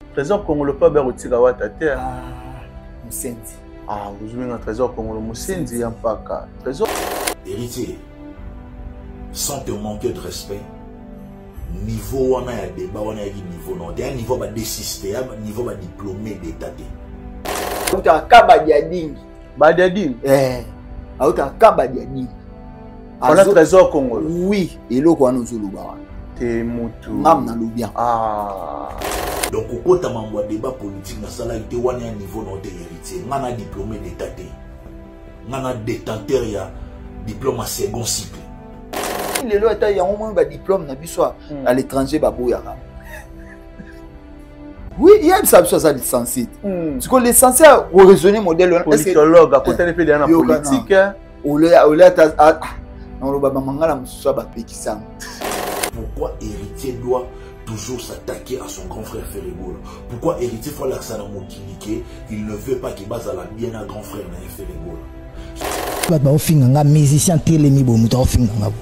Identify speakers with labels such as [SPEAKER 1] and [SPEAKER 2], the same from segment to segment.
[SPEAKER 1] Trésor Kongolo mpe abe akotika wata te.
[SPEAKER 2] Ah, mosenzi.
[SPEAKER 1] Ah, ozobenga Trésor Kongolo mosenzi ya mpaka. Trésor.
[SPEAKER 3] Héritier, sans te manquer de respect, niveau wana ya débat wana yaki niveau non te ya niveau ba D6 te ya niveau ba diplômé d'état te.
[SPEAKER 2] Autaka kabadiadingi.
[SPEAKER 1] Badiadingi?
[SPEAKER 2] Eh, autaka kabadiadingi.
[SPEAKER 1] Wana Trésor Kongolo.
[SPEAKER 2] Oui, eloko wana ozoloba wana.
[SPEAKER 1] Te mutu.
[SPEAKER 2] Ngam nalobi yango.
[SPEAKER 1] Ah.
[SPEAKER 3] Donc kokota mambo ya débat politique nasalaki te wana ya niveau na te héritier. Nga na diplômé d'état te. Nga na détenteur ya diplôme ya second cycle.
[SPEAKER 2] Lelo ata yango moni ba diplôme na biso à l'étranger baboyaka. Oui, yebisa biso aza licencié te. Sikoyo licencié oraisonner modèle wana.
[SPEAKER 1] Politologue akotani mpe deya na politique.
[SPEAKER 2] Ole ata naloba bamangala mosusu bapekisanga.
[SPEAKER 3] Pourquoi héritier doit toujours s'attaquer à son grand frère Ferre Gola? Pourquoi héritier faut l'accent na mokili ke il ne veut pas qu'il bazala bien à grand frère na Ferre Gola?
[SPEAKER 4] Bato baofinga nga musicien telemi boye, moto aofinga nga bo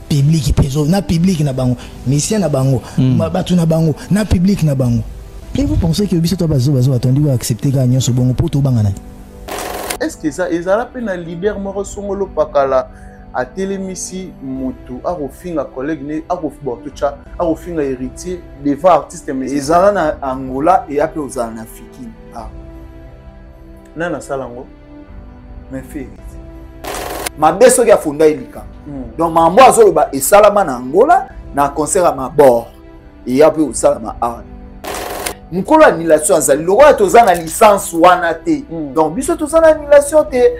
[SPEAKER 4] public mpe na public na bango, musicien na bango, bato na bango na public na bango. Et vous pensez que biso to bazo bazo batondi ko accepter kaka nyonso bongo mpo tobanga nani?
[SPEAKER 1] Est-ce que ça ezala mpe na leader moko songolo pakala atelemisi motu akofinga collègue ne bon totya akofinga héritier devant artiste musicien?
[SPEAKER 2] Ezala na Angola eya mpe ozala na Fikini. Ah.
[SPEAKER 1] Nani asala yango?
[SPEAKER 2] Mais fait héritier mabe soki afunda ye likambo. Donc mambo azoloba esalama na Angola na concert ya mabor eya mpe osalama awa. Mokolo annulation azali lokola toza na licence wana te. Donc biso toza na annulation te.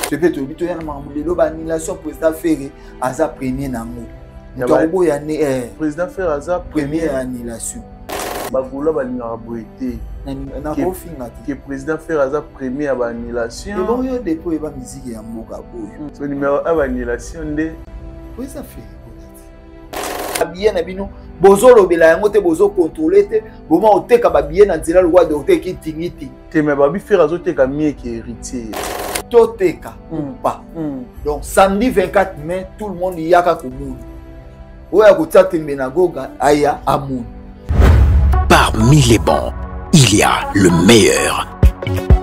[SPEAKER 2] Soki toyebi toya na makambo lelo ba annulation, président Ferre aza premier nango. Moto akoboya ne
[SPEAKER 1] président Ferre aza
[SPEAKER 2] premier annulation.
[SPEAKER 1] Bagolo balingaka boye te.
[SPEAKER 2] Nakofinga te.
[SPEAKER 1] Ke président Ferre aza premier ya ba annulation.
[SPEAKER 2] Ebongo yo depuis oyeba musique ya mboka oyo.
[SPEAKER 1] So numéro 1 ba annulation nde
[SPEAKER 2] président Ferre. Babillet na bino bozolobela yango te, bozocontrôle te, boma oteka babillet na nzela lokwa docteur kitingiti
[SPEAKER 1] te. Mais babi Ferre azoteka mieux ke héritier.
[SPEAKER 2] Toteka ou pas. Donc samedi 24 mai, tout le monde yaka komona oyo akotia tembe na goga aya amona.
[SPEAKER 5] Parmi les bons, il y a le meilleur.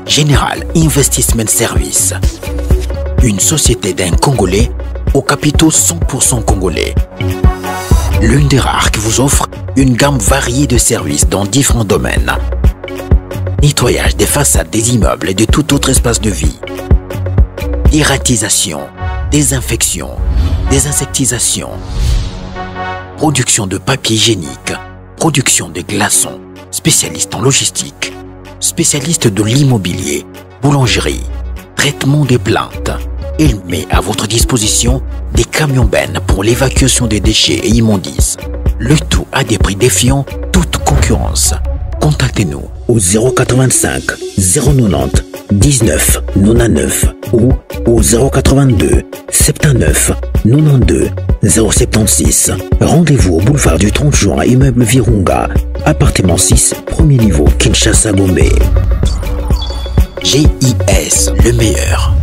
[SPEAKER 5] General Investment Service, une société d'un Congolais aux capitaux 100% congolais. L'une des rares qui vous offre une gamme variée de services dans différents domaines. Nettoyage des façades des immeubles et de tout autre espace de vie. Dératisation, désinfection, désinsectisation, production de papier hygiénique, production de glaçons, spécialiste en logistique, spécialiste de l'immobilier, boulangerie, traitement des plantes. Il met à votre disposition des camions bennes pour l'évacuation des déchets et immondices. Le tout à des prix défiant toute concurrence. Contactez-nous au 085 090 19 99 ou au 082 79 92 076. Rendez-vous au boulevard du 30 juin, immeuble Virunga, appartement 6, premier niveau, Kinshasa Gombe. GIS, le meilleur.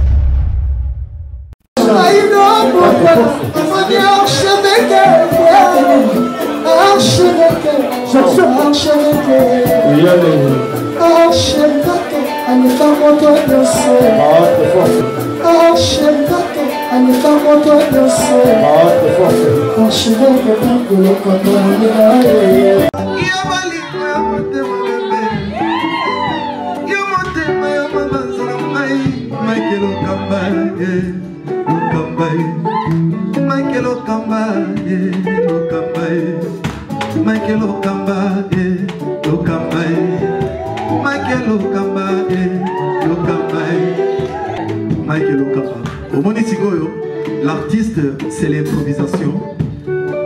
[SPEAKER 6] L'artiste, c'est l'improvisation.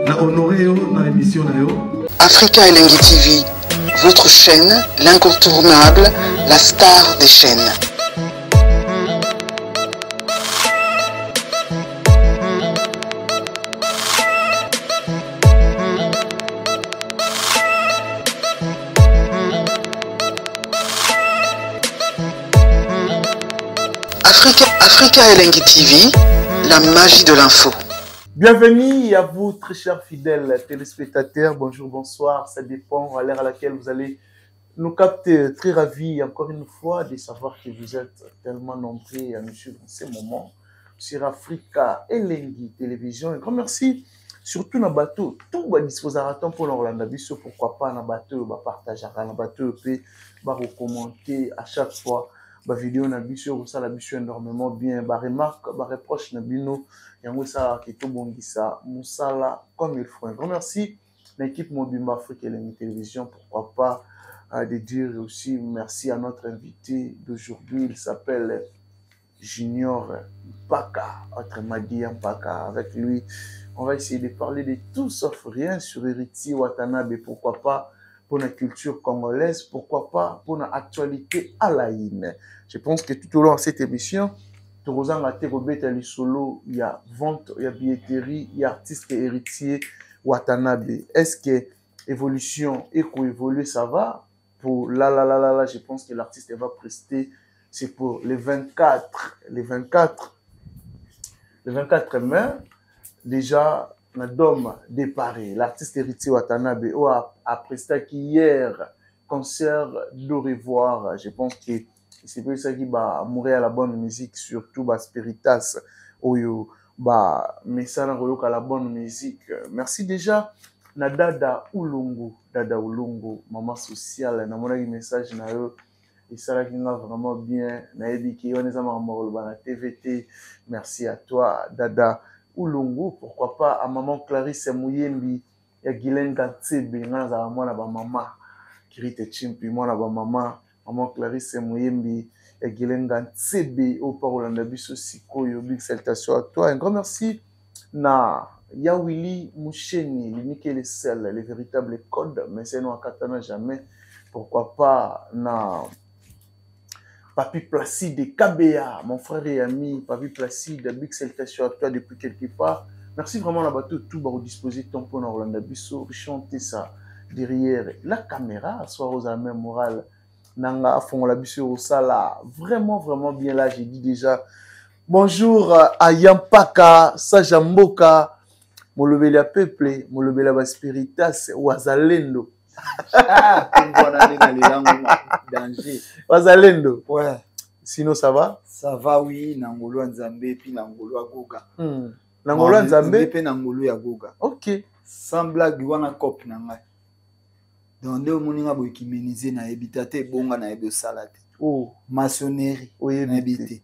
[SPEAKER 6] Na honoré yo na émission na yo.
[SPEAKER 7] Africa Elengi TV, votre chaîne, l'incontournable, la star des chaînes. Africa Elengi TV, la magie de l'info.
[SPEAKER 1] Bienvenue à vous, très chers fidèles téléspectateurs. Bonjour, bonsoir. Ça dépend à l'heure à laquelle vous allez nous capter. Très ravis, encore une fois, de savoir que vous êtes tellement nombreux à nous suivre en ce moment sur Africa Elengi Télévision. Un grand merci, surtout na bateau. Tout va disposer à temps pour l'Orlando Biso. Pourquoi pas na bateau, va partager, na bateau, va recommander à chaque fois. Ba vidéo na biso kosala biso énormément bien, ba remarque, ba reproche na bino yango esalaka ke tobongisa mosala comme il faut. Un grand merci na équipe mobimba Afrique Elengi Télévision. Pourquoi pas de dire aussi merci à notre invité d'aujourd'hui. Il s'appelle Junior Mpaka, autrement dit Mpaka. Avec lui, on va essayer de parler de tout sauf rien sur Héritier Watanabe, pourquoi pas pour la culture congolaise, pourquoi pas pour l'actualité à la une. Je pense que tout au long de cette émission, Torozanga Terobeta Solo, il y a vente, il y a billetterie, il y a artiste Héritier Watanabe. Est-ce que évolution, éco-évoluer, ça va? Pour là, là, là, là, là, je pense que l'artiste va prester, c'est pour les 24, les 24, le 24 mai, déjà, la Dome de Paris, l'artiste Héritier Watanabe a presté hier concert d'au revoir. Je pense que c'est pour ça qu'il va mourir à la bonne musique, surtout bah, Spiritas, oyo, bah, mais ça, à la bonne musique. Merci déjà, na Dada Ulungu, Dada Ulungu, maman sociale, na mon message na yo. Et ça qui va vraiment bien. Nayebi ki on est na TVT. Merci à toi, Dada Ulungu. Pourquoi pas à maman Clarisse Muyembi, ya Guylaine Gatsebe, nga za mwana ba mama Kirite Chimpi, mwana ba mama, maman Clarisse Muyembi, ya Guylaine Gatsebe, au parolanda biso sikoyo. Big salutation à toi. Un grand merci na Yawili Moucheni, l'unique et le seul, le véritable code, mais c'est nous à Katana jamais. Pourquoi pas na Papi Placide Kabea, mon frère et ami, Papi Placide, big salutation à toi depuis quelque part. Merci vraiment là-bas, tout, tout va disposer ton pour Orlando Bisso, chanter ça derrière la caméra, soit aux la même morale. Nanga, fond la bisso, ça là, vraiment, vraiment bien là, j'ai dit déjà. Bonjour à Yampaka, Sajamboka, Molobela Peuple, Molobela Baspiritas, Wazalendo.
[SPEAKER 2] Ah, danger.
[SPEAKER 1] Wazalendo.
[SPEAKER 2] Ouais.
[SPEAKER 1] Sinon, ça va?
[SPEAKER 2] Ça va, oui. Nangolo Nzambe, puis Nangolo Agoga.
[SPEAKER 1] Nangolo Nzambe,
[SPEAKER 2] puis Nangolo Agoga.
[SPEAKER 1] Ok.
[SPEAKER 2] Sans blague, wana cop nanga. Donc, nde omoninga boye kimenise na habitat te, bonga na yebi osala te.
[SPEAKER 1] Oh.
[SPEAKER 2] Maçonnerie
[SPEAKER 1] Oyebi
[SPEAKER 2] na
[SPEAKER 1] te.
[SPEAKER 2] yebi te.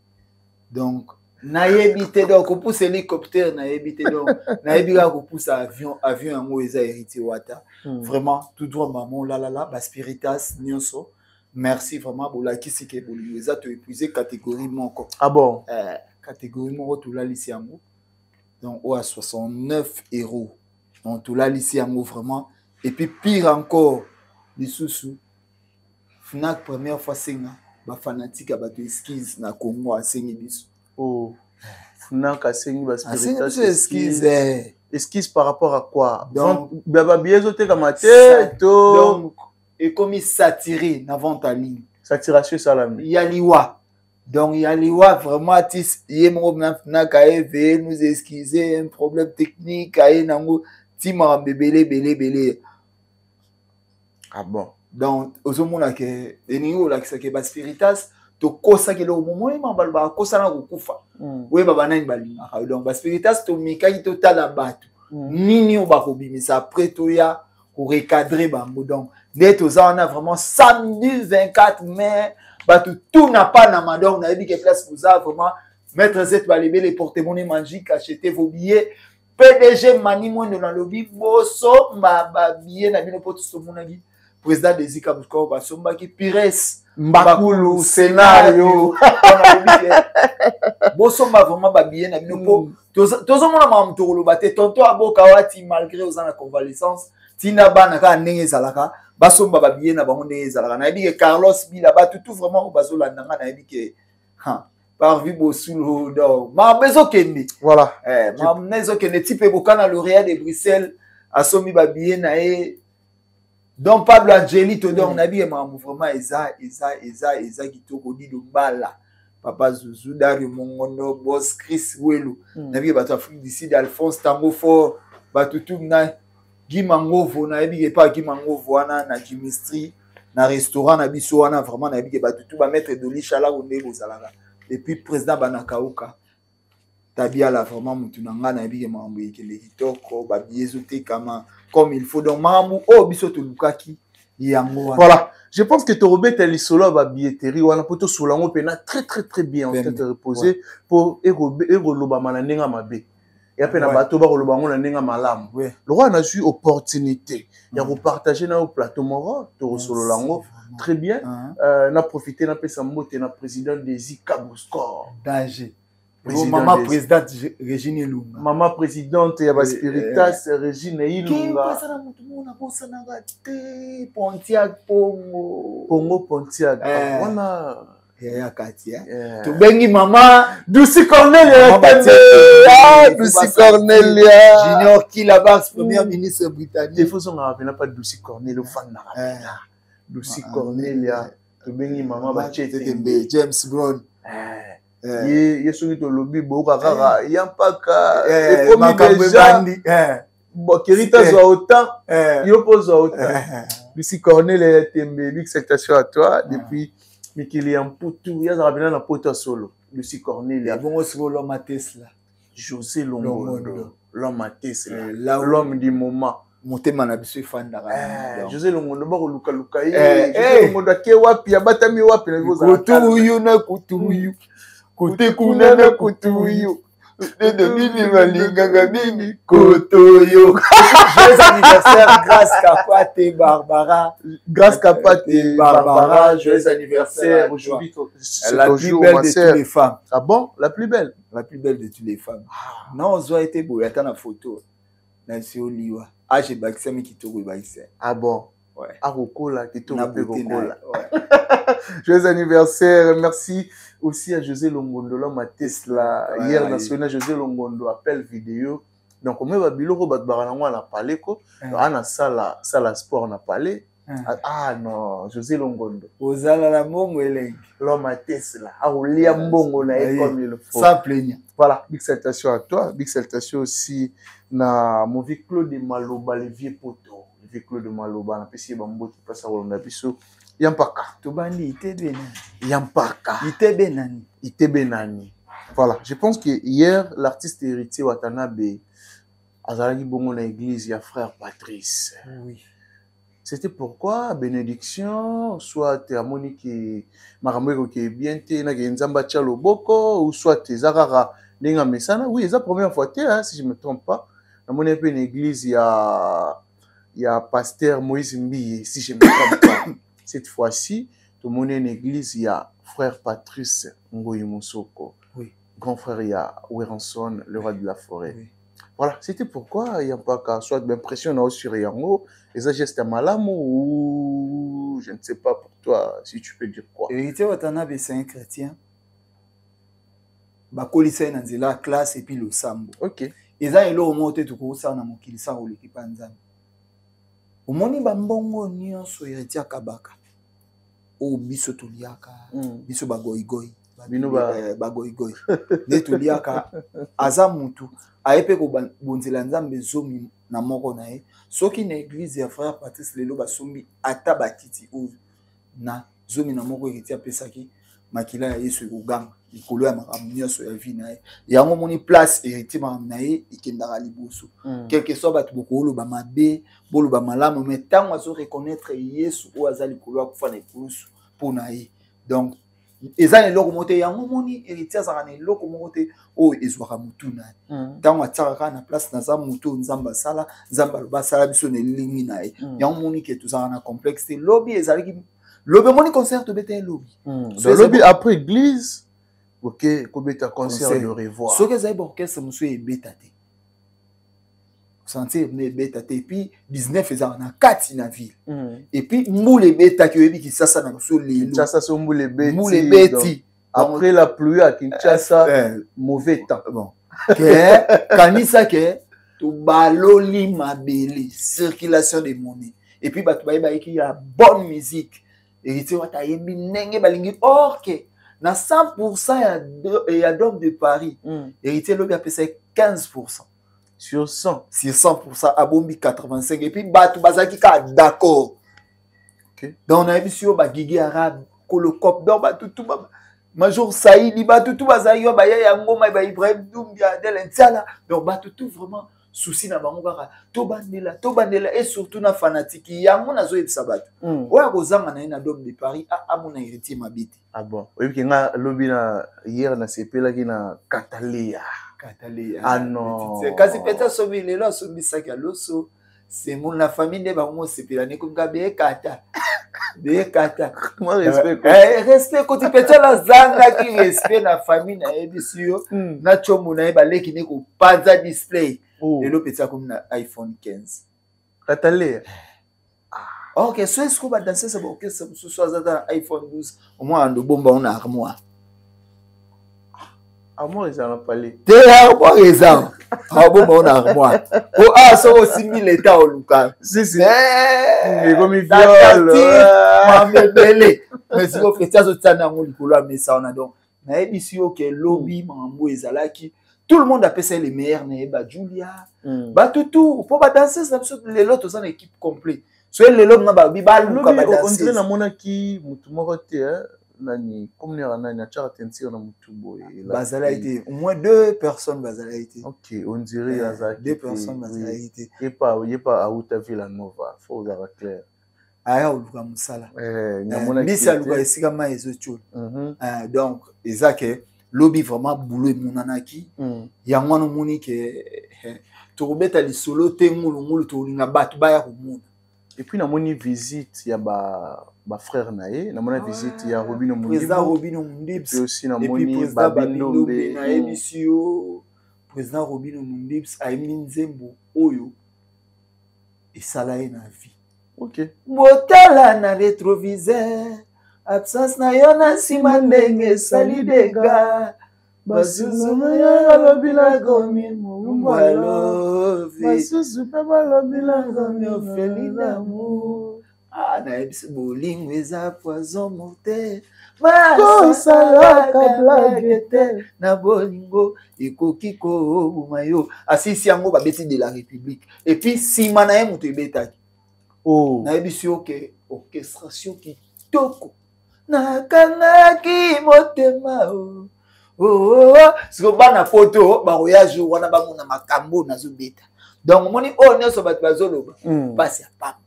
[SPEAKER 2] Donc, nayebi te, donc kopousa hélicoptère nayebi te, donc nayebi kaka kopousa avion, avion yango eza Héritier Wata. Vraiment, tout droit maman, là là là, ba spiritas nyonso. Merci vraiment, bolakisi ke bolingo eza to épuiser catégorie moko.
[SPEAKER 1] Ah bon?
[SPEAKER 2] Catégorie moko tolalisi yango. Donc oyo ya 69 euros. Donc tolalisi yango vraiment. Et puis pire encore, lisusu Fnac première fois senga ba fanatique ya bato excuse na Congo asengi biso.
[SPEAKER 1] Oh. Fnac asengi ba
[SPEAKER 2] Asengi
[SPEAKER 1] spiritas
[SPEAKER 2] biso excuse,
[SPEAKER 1] excuse.
[SPEAKER 2] eh.
[SPEAKER 1] Excuse par rapport à quoi?
[SPEAKER 2] Donc,
[SPEAKER 1] Vente, ba ba billets otekama te,
[SPEAKER 2] Ça,
[SPEAKER 1] to
[SPEAKER 2] donc, ekomi saturé na vente en ligne.
[SPEAKER 1] Saturation esalami.
[SPEAKER 2] Ya liwa. Donc, ya liwa vraiment tis ye moko na Fnac aye veuillez nous excuser, un problème technique aye nango ti makambo ebele ebele ebele.
[SPEAKER 1] Ah bon?
[SPEAKER 2] Donc, ozomona ke eningi kolakisa ke ba spiritas tokosaki eloko momo oyeba balobaka kosana kokufa. Oyeba banani balingaka. Donc, ba spiritas tomikaki totala bato. Nini oyo bakobimisa après toya korecadrer bango. Donc, nde toza wana vraiment samedi 24 mai, bato tout n'a pas na mador, nayebi ke place boza vraiment Maître Z balebe les porte-monnaie magique, achetez vos billets. PDG Mani Mwendo na lobi boso ma ba billet na bino po tosomonaki. Président des Ika Mouskor, basombaki Pires
[SPEAKER 1] Mbakulu scénario.
[SPEAKER 2] Bosomba vraiment ba billet na bino po tozomona makambo tokoloba te. Tonton aboka wati malgré oza na convalescence, tina bana kaka ndenge ezalaka, basomba ba billet na bango ndenge ezalaka. Nayebi ke Carlos Bila bato tout vraiment oyo bazolanda nga, nayebi ke, ha, parvi bosulo, donc makambo ezokende.
[SPEAKER 1] Voilà.
[SPEAKER 2] Makambo ezokende. Type Bokana lauréat de Bruxelles asombi ba billet na ye. Donc Pablo Angelito, donc nabi makambo vraiment eza, eza, eza, eza kitoko, Dido Mbala. Papa Zuzu, Dario Mongondo, Boss Chris Welu, nayebi ke bato Afrique du Sud, Alphonse Tango Fort, bato tout na Guy Mangovo, nayebi ke epa Guy Mangovo wana na Jimistry, na restaurant na biso wana, vraiment nayebi ke bato tout ba maître Doli Chalako nde bozalaka. Et puis président Banakauka Tabiala, vraiment mutu na nga, nayebi ke makambo ekende kitoko, babiye ezotekama comme il faut. Donc makambo oyo biso tolukaki yango wana.
[SPEAKER 1] Voilà, je pense que torobeta lisolo ya babilletterie wana mpo tosola yango mpena très très très bien, en tête reposée, mpo ekolobama na ndenge ya mabe ya mpe na bato bakoloba yango na ndenge ya malamu. Lokwa nazwi opportunité ya kopartage na yo plateau moko, tokosolola yango très bien. Na profite napesa mbote na président Desi Kaboscor.
[SPEAKER 2] Danger. Maman présidente Régine Ilunga.
[SPEAKER 1] Maman présidente ya ba Spiritas, Régine Ilunga.
[SPEAKER 2] Kipasa na mutu mona bosanaka te, Pontiac Pongo.
[SPEAKER 1] Pongo Pontiac. Wana
[SPEAKER 2] ya kati eh. Tobengi mama
[SPEAKER 1] Dusi Cornelia Tembe. Dusi Cornelia.
[SPEAKER 2] Junior Kilabas, premier ministre britannique.
[SPEAKER 1] Il faut songa pena pas Dusi Cornelia ofanda. Dusi Cornelia. Tobengi mama Bachete
[SPEAKER 2] Tembe, James Brown.
[SPEAKER 1] Ye soki tolobi boyoka kaka ya mpaka ekomi deja kerita zwa autant, yo mpo zwa autant. Lucie Cornelia Tembe, big salutation à toi depuis mikili ya Mputu, yazalaka mpena na poto ya solo. Lucie Cornelia.
[SPEAKER 2] Bongo sikoyo l'homme à Tesla.
[SPEAKER 1] José Longondo, l'homme à Tesla, l'homme du moment.
[SPEAKER 2] Motema na biso efandaka.
[SPEAKER 1] José Longondo bakolukaluka ye. José Longondo ake wapi, abatami wapi?
[SPEAKER 2] Kutuyu na kutuyu, kote kuna na kutuyu, nde nini balingaka nini kotoyo. Joyeux anniversaire Grâce Kapate Barbara.
[SPEAKER 1] Grâce Kapate Barbara, joyeux anniversaire aujourd'hui.
[SPEAKER 2] La plus belle de toutes les femmes.
[SPEAKER 1] Ah bon, la plus belle?
[SPEAKER 2] La plus belle de toutes les femmes. Non, ozwa ete boye ata na photo na si oliwa age ebakisami kitoko ebakisa.
[SPEAKER 1] Ah bon?
[SPEAKER 2] Ouais.
[SPEAKER 1] Akokola kitoko mpe kokola. Joyeux anniversaire. Merci aussi à José Longondo, l'homme à Tesla. Hier, na José Longondo appel vidéo. Donc omeba biloko bato baka nango na palais ko. Ana sala sala sport na palais. Ah non, José Longondo.
[SPEAKER 2] Ozala na mbongo elengi.
[SPEAKER 1] L'homme à Tesla. Akolia mbongo na ye comme il faut.
[SPEAKER 2] Sans plaignant.
[SPEAKER 1] Voilà, big salutation à toi, big salutation aussi na mon vieux Claude Maloba, le vieux poteau. Le vieux Claude Maloba, na pesi ba mboti pasa kolonda biso. Yampaka.
[SPEAKER 2] Tobandi itebe nani?
[SPEAKER 1] Yampaka.
[SPEAKER 2] Itebe nani?
[SPEAKER 1] Itebe nani? Voilà, je pense que hier l'artiste Héritier Watanabe azalaki bongo na église ya frère Patrice.
[SPEAKER 2] Oui.
[SPEAKER 1] C'était pourquoi bénédiction, soit amoni ki makambo ekoki bien te na ke Nzambe atia loboko, ou soit eza kaka ndenge amesana. Oui, eza première fois te, hein, si je me trompe pas. Namoni mpe na église ya pasteur Moïse Mbiye, si je me trompe pas. Cette fois-ci, tomoni na église ya frère Patrice Ngoyi Mosoko.
[SPEAKER 2] Oui.
[SPEAKER 1] Grand frère ya Werrason, le roi de la forêt.
[SPEAKER 2] Oui.
[SPEAKER 1] Voilà, c'était pourquoi il n'y a pas qu'à soit d'impression sur yango, et ça geste malamu ou je ne sais pas pour toi si tu peux dire quoi.
[SPEAKER 2] Héritier Watanabe, c'est un chrétien. Bakolisa na nzela classe et puis le sambo.
[SPEAKER 1] OK.
[SPEAKER 2] Eza eloko moko te tokosala na mokili sa koleki pa Nzambe. Omoni ba mbongo nyonso Héritier akabaka. Oyo biso toliaka, biso bagoigoi.
[SPEAKER 1] Bino ba
[SPEAKER 2] bagoigoi. Nde toliaka aza mutu aye mpe kobonzela Nzambe zomi na moko na ye. Soki na église ya frère Patrice lelo basombi ata bakiti oyo na zomi na moko Héritier apesaki makila ya Yesu ekoganga likolo ya makambo nyonso ya vie na ye. Yango moni place Héritier makambo na ye ekendaka liboso. Quelque soit bato bokoloba mabe, boloba malamu, mais ntango azo reconnaître Yesu oyo aza likolo ya kufa na ekulusu mpo na ye. Donc eza na eloko moko te, yango moni Héritier azalaka na eloko moko te oyo ezwaka motu na ye. Ntango atiaka kaka na place naza motu oyo Nzambe asala, Nzambe aloba asala biso na elingi na ye. Yango moni ke tozalaka na complexe te. Lobi ezalaki lobi omoni concert tobeta ye lobi.
[SPEAKER 1] So lobi après église, ok, kobeta concert de revoir.
[SPEAKER 2] Soki ezali ba orchestre mosusu ebeta te. Sentir ne ebeta te. Et puis 19 ezalaka na kati na ville. Et puis mbula ebetaki, oyebi Kinshasa na biso lelo.
[SPEAKER 1] Kinshasa so mbula ebeti.
[SPEAKER 2] Mbula ebeti.
[SPEAKER 1] Donc, après la pluie à Kinshasa, mauvais temps.
[SPEAKER 2] Bon. Ke, kanisa ke, tobaloli mabele, circulation des monnaies. Et puis bato bayeba ki ya bonne musique. Héritier Wata ayembi ndenge balingi or ke Na 100 ya Dome de Paris, Héritier lobi apesaki 15
[SPEAKER 1] sur 100.
[SPEAKER 2] Sur 100, abombi 85. Et puis bato bazalaki kaka d'accord. Donc nayebisi yo, bagigi arabe, kolokop, donc bato tu, major Saidi, bato tu bazalaki yo, baya ya ngoma, ba Ibrahim Dumbia, Adel Ntiala. Donc bato tu vraiment souci na bango kaka tobandela, tobandela. Et surtout na fanatique yango, nazoyebisa bato oyo akozanga na ye na Dome de Paris, amona Héritier mabe te.
[SPEAKER 1] Ah bon, oyebiki nga lobi na hier nasepelaki na Kataleya.
[SPEAKER 2] Kataleya.
[SPEAKER 1] Ah non.
[SPEAKER 2] Kasi peut-être asombi lelo, asombisaki ya loso semo na famille nde bango mosepela nekomika beekata beekata.
[SPEAKER 1] Moi, respect.
[SPEAKER 2] Respect koti peut-être azangaki respect na famille. Nayebisi yo, na tshombo na ye, baleki ne kopanza display. Lelo petit akomi na iPhone 15.
[SPEAKER 1] Kataleya.
[SPEAKER 2] Ok, so esiko badanseuse, baorchestre mosusu aza ta na iPhone 12, omwana ndobomba ngo na armoire.
[SPEAKER 1] Armoire ezala na palais?
[SPEAKER 2] Te, armoire eza, abomba ngo na armoire po awa soki osimbi leta oluka.
[SPEAKER 1] Si, ekomi viol.
[SPEAKER 2] Mama ebele, mais sikoyo petit azotia yango likolo ya mesa wana. Donc nayebisi yo ke lobi makambo ezalaki, tout le monde apesa ye le meilleur na ye, bajulia, bato tout, mpo badanseuse na biso lelo toza na équipe complet. So lelo nga babi baluka.
[SPEAKER 1] Lobi on dirait
[SPEAKER 2] badanseuse.
[SPEAKER 1] Namonaki motu moko te, nani komnera, nani atiaka teinture na motu boye?
[SPEAKER 2] Bazalaki te, au moins deux personnes bazalaki te.
[SPEAKER 1] Ok, on dirait azalaki
[SPEAKER 2] deux
[SPEAKER 1] te,
[SPEAKER 2] personnes
[SPEAKER 1] oui.
[SPEAKER 2] Bazalaki te.
[SPEAKER 1] Ye pa auta Villa Nova, fo ozala clair.
[SPEAKER 2] Aya oluka mosala.
[SPEAKER 1] Namonaki
[SPEAKER 2] mbisi
[SPEAKER 1] ye
[SPEAKER 2] aluka
[SPEAKER 1] te.
[SPEAKER 2] Esika mai ezotiola. Donc eza ke lobi vraiment boulot emonanaki. Yango wana omoni ke tokobeta lisolo te ngulungulu, tokolinga bato baya komona.
[SPEAKER 1] Et puis namoni visite ya bafrère na ye, namoni visite ya Robino.
[SPEAKER 2] Président
[SPEAKER 1] Mundibu.
[SPEAKER 2] Robino Mundibs.
[SPEAKER 1] Et puis aussi
[SPEAKER 2] et puis
[SPEAKER 1] namoni
[SPEAKER 2] président
[SPEAKER 1] Babindombe.
[SPEAKER 2] Babindombe. Nayebisi yo, président Robino Mundibs ayembi nzembo oyo esala ye na vie. Botala na rétroviseur, absence na yo na nsima ndenge esali dega, basusu na yo balobi nakomi mowumbu.
[SPEAKER 1] Basusu mpe balobi.
[SPEAKER 2] Nakomi orpheline d'amour. Ah, nayebisi, bolingo eza poison mortel.
[SPEAKER 1] Kosalaka blague
[SPEAKER 2] te na bolingo, ekoki koboma yo. Asisi yango, babeti de la République et puis nsima na ye moto ebetaki.
[SPEAKER 1] Oh.
[SPEAKER 2] Nayebisi yo ke orchestration kitoko, nakangaki motema o. Oh, oh. Siko bana poto bakoya jour wana, bamona makambo nazobeta. Donc omoni oyo nyonso bato bazoloba, pasi ya pamba,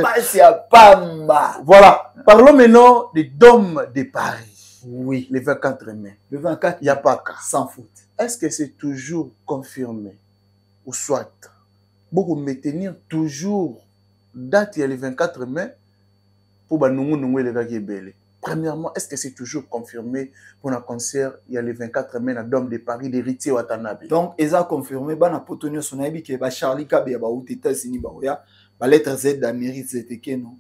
[SPEAKER 2] pasi ya pamba.
[SPEAKER 1] Voilà, parlons maintenant de Dôme de Paris.
[SPEAKER 2] Oui.
[SPEAKER 1] Le 24 mai.
[SPEAKER 2] Le 24.
[SPEAKER 1] Il n'y a pas qu'à.
[SPEAKER 2] Sans faute.
[SPEAKER 1] Est-ce que c'est toujours confirmé ou soit beaucoup maintenir toujours date, il y a le 24 mai pour banungu nungu elekaki ebele? Premièrement, est-ce que c'est toujours confirmé pour un concert, il y a le 24 mai na Dôme de Paris d'Héritier Watanabe?
[SPEAKER 2] Donc eza confirmé. Bana poto nyonso, nayebi ke bacharlie Kabe ya bauta États-Unis baoya, balettre Z d'Amérique zetekeno,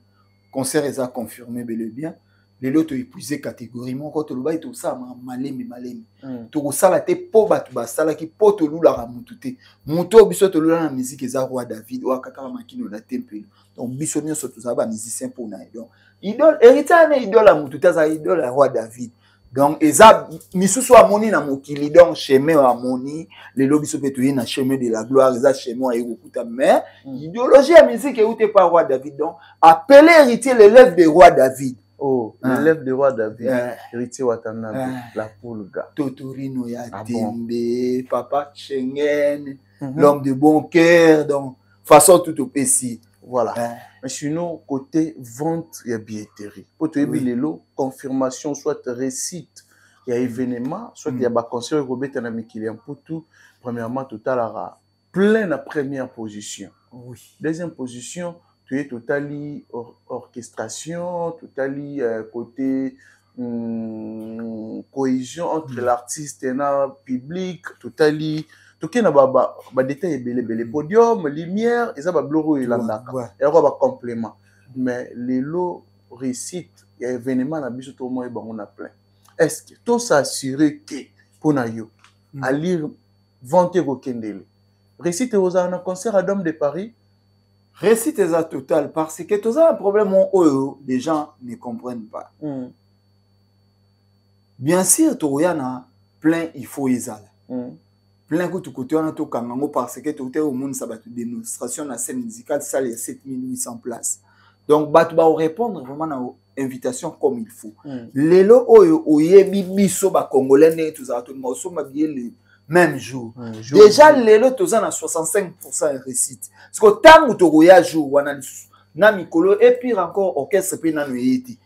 [SPEAKER 2] concert eza confirmé bel et bien. Lelo toépuise catégorie moko, tolobaki tosala malemi malemi. Tokosala te mpo bato basalaki mpo tolulaka mutu te. Motu oyo biso tolula na musique eza roi David oyo akataka makino na tempelo. Donc biso nyonso tozala bamusicien mpo na ye. Donc idole, Héritier wana idole ya mutu te, azala idole ya roi David. Donc eza misusu amoni na mokili, donc chemin oyo amoni lelo, biso mpe toye na chemin de la gloire, eza chemin oyo aye kokuta. Mais idéologie ya musique euti pa roi David. Donc appelé Héritier l'élève de roi David.
[SPEAKER 1] Oh,
[SPEAKER 2] Ah.
[SPEAKER 1] l'élève de roi David,
[SPEAKER 2] Eh.
[SPEAKER 1] Héritier Watanabe,
[SPEAKER 2] Eh.
[SPEAKER 1] la Pulga.
[SPEAKER 2] Totorino ya
[SPEAKER 1] Ah bon.
[SPEAKER 2] Tembe, papa Schengen, l'homme de bon cœur, donc façon tout opesi.
[SPEAKER 1] Voilà.
[SPEAKER 2] Eh.
[SPEAKER 1] Mais sinon, côté vente, il y a billetterie. Pour te dire, lelo, confirmation, soit réussite, il y a événement, soit il y a un concert, il y a un mikili Mputu. Premièrement, total aura plein la première position. Deuxième position, tu es totali orchestration, totali côté cohésion entre l'artiste et le public, totali toke na badétail ebele ebele, podium, lumière, eza babiloko oyo elandaka, eloko bacomplément. Mais lelo réussite ya événement na biso, tomoye bango na plein, est ce que tos'assure ke mpo na yo alire vente ekokendele, réussite ekozala na concert à Dome de Paris?
[SPEAKER 2] Réussite eza totale, parce que toza un problème oyo les gens ne comprennent pas. Bien sûr tokoya na plein, il faut ezala plein kutu kote wana tokanga yango, parce que tokote komonisa bato démonstration na scène musicale, salle ya 7800 places. Donc bato bakorépondre vraiment na invitation comme il faut. Lelo oyo oyebi biso bacongolais ndenge tozala, tolinga kosomba billet le même jour. Déjà lelo toza na 65 ya réussite. Parce que ntango tokoya jour wana lisusu na mikolo, et pire encore, orchestre mpe nano eye te.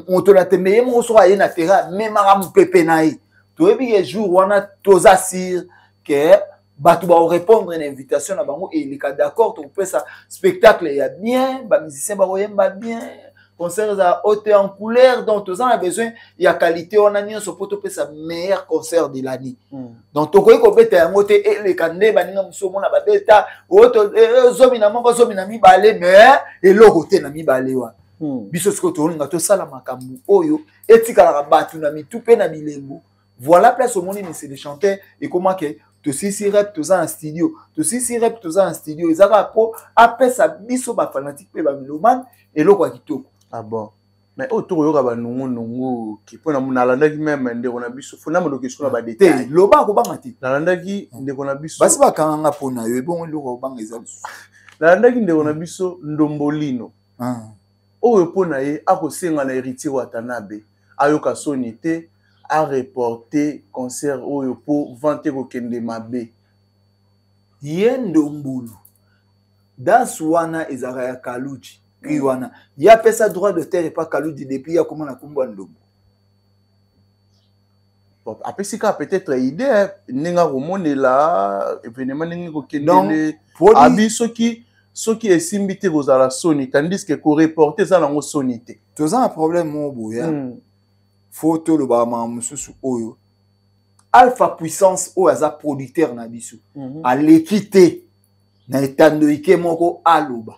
[SPEAKER 2] Moto na tembe ye moko soki aye na terrain, amemaka mopepe na ye. Toyebi ke jour wana toza sûr ke bato bakorépondre na invitation na bango eleka. D'accord, tokopesa spectacle ya bien, bamusicien bakoyemba bien, concert ezala haute en couleur. Donc toza na besoin ya qualité wana nyonso mpo topesa meilleur concert de l'année. Donc tokoki kobeta yango te eleka nde baninga mosusu omona babeta 11, 12, mais eloko te na mibale wana. Biso sikoyo tolinga tosala makambo oyo etikalaka bato na mitu mpe na bilembo. Voilà place omoni monsieur le chanteur ekomake tosilisi rep, toza na studio, tosilisi rep, toza na studio. Eza kaka mpo apesa biso bafanatike mpe bamélomane eloko ya kitoko.
[SPEAKER 1] Ah bon, mais oyo tokoyoka banungunungu mpo nalandaki même ndeko na biso fona modoki so na badetail.
[SPEAKER 2] Loba, akobanga te.
[SPEAKER 1] Nalandaki ndeko na biso.
[SPEAKER 2] Basi bakanganga mpo na yo, ebongo eloko akobanga eza lisusu?
[SPEAKER 1] Nalandaki ndeko na biso Ndombolino oyo mpo na ye akosenga na Héritier Watanabe ayoka soni te, areporte concert oyo mpo vente kokende mabe.
[SPEAKER 2] Ye Ndombulu, danse wana ezalaka ya Kaluji. Cri wana ye apesa droit d'auteur epa Kaluji depuis ye akóma na nkombo ya Ndombo.
[SPEAKER 1] Bon, apesi kaka peut-être idée ndenge akomonela événement ndenge kokendele. Abi soki esimbi te, kozala soni, tandis que koreporte eza nango soni te.
[SPEAKER 2] Toza na problème moko boye. Faut tolobaka makambo mosusu oyo Alpha Puissance oyo aza producteur na biso aleki te na etando ike moko aloba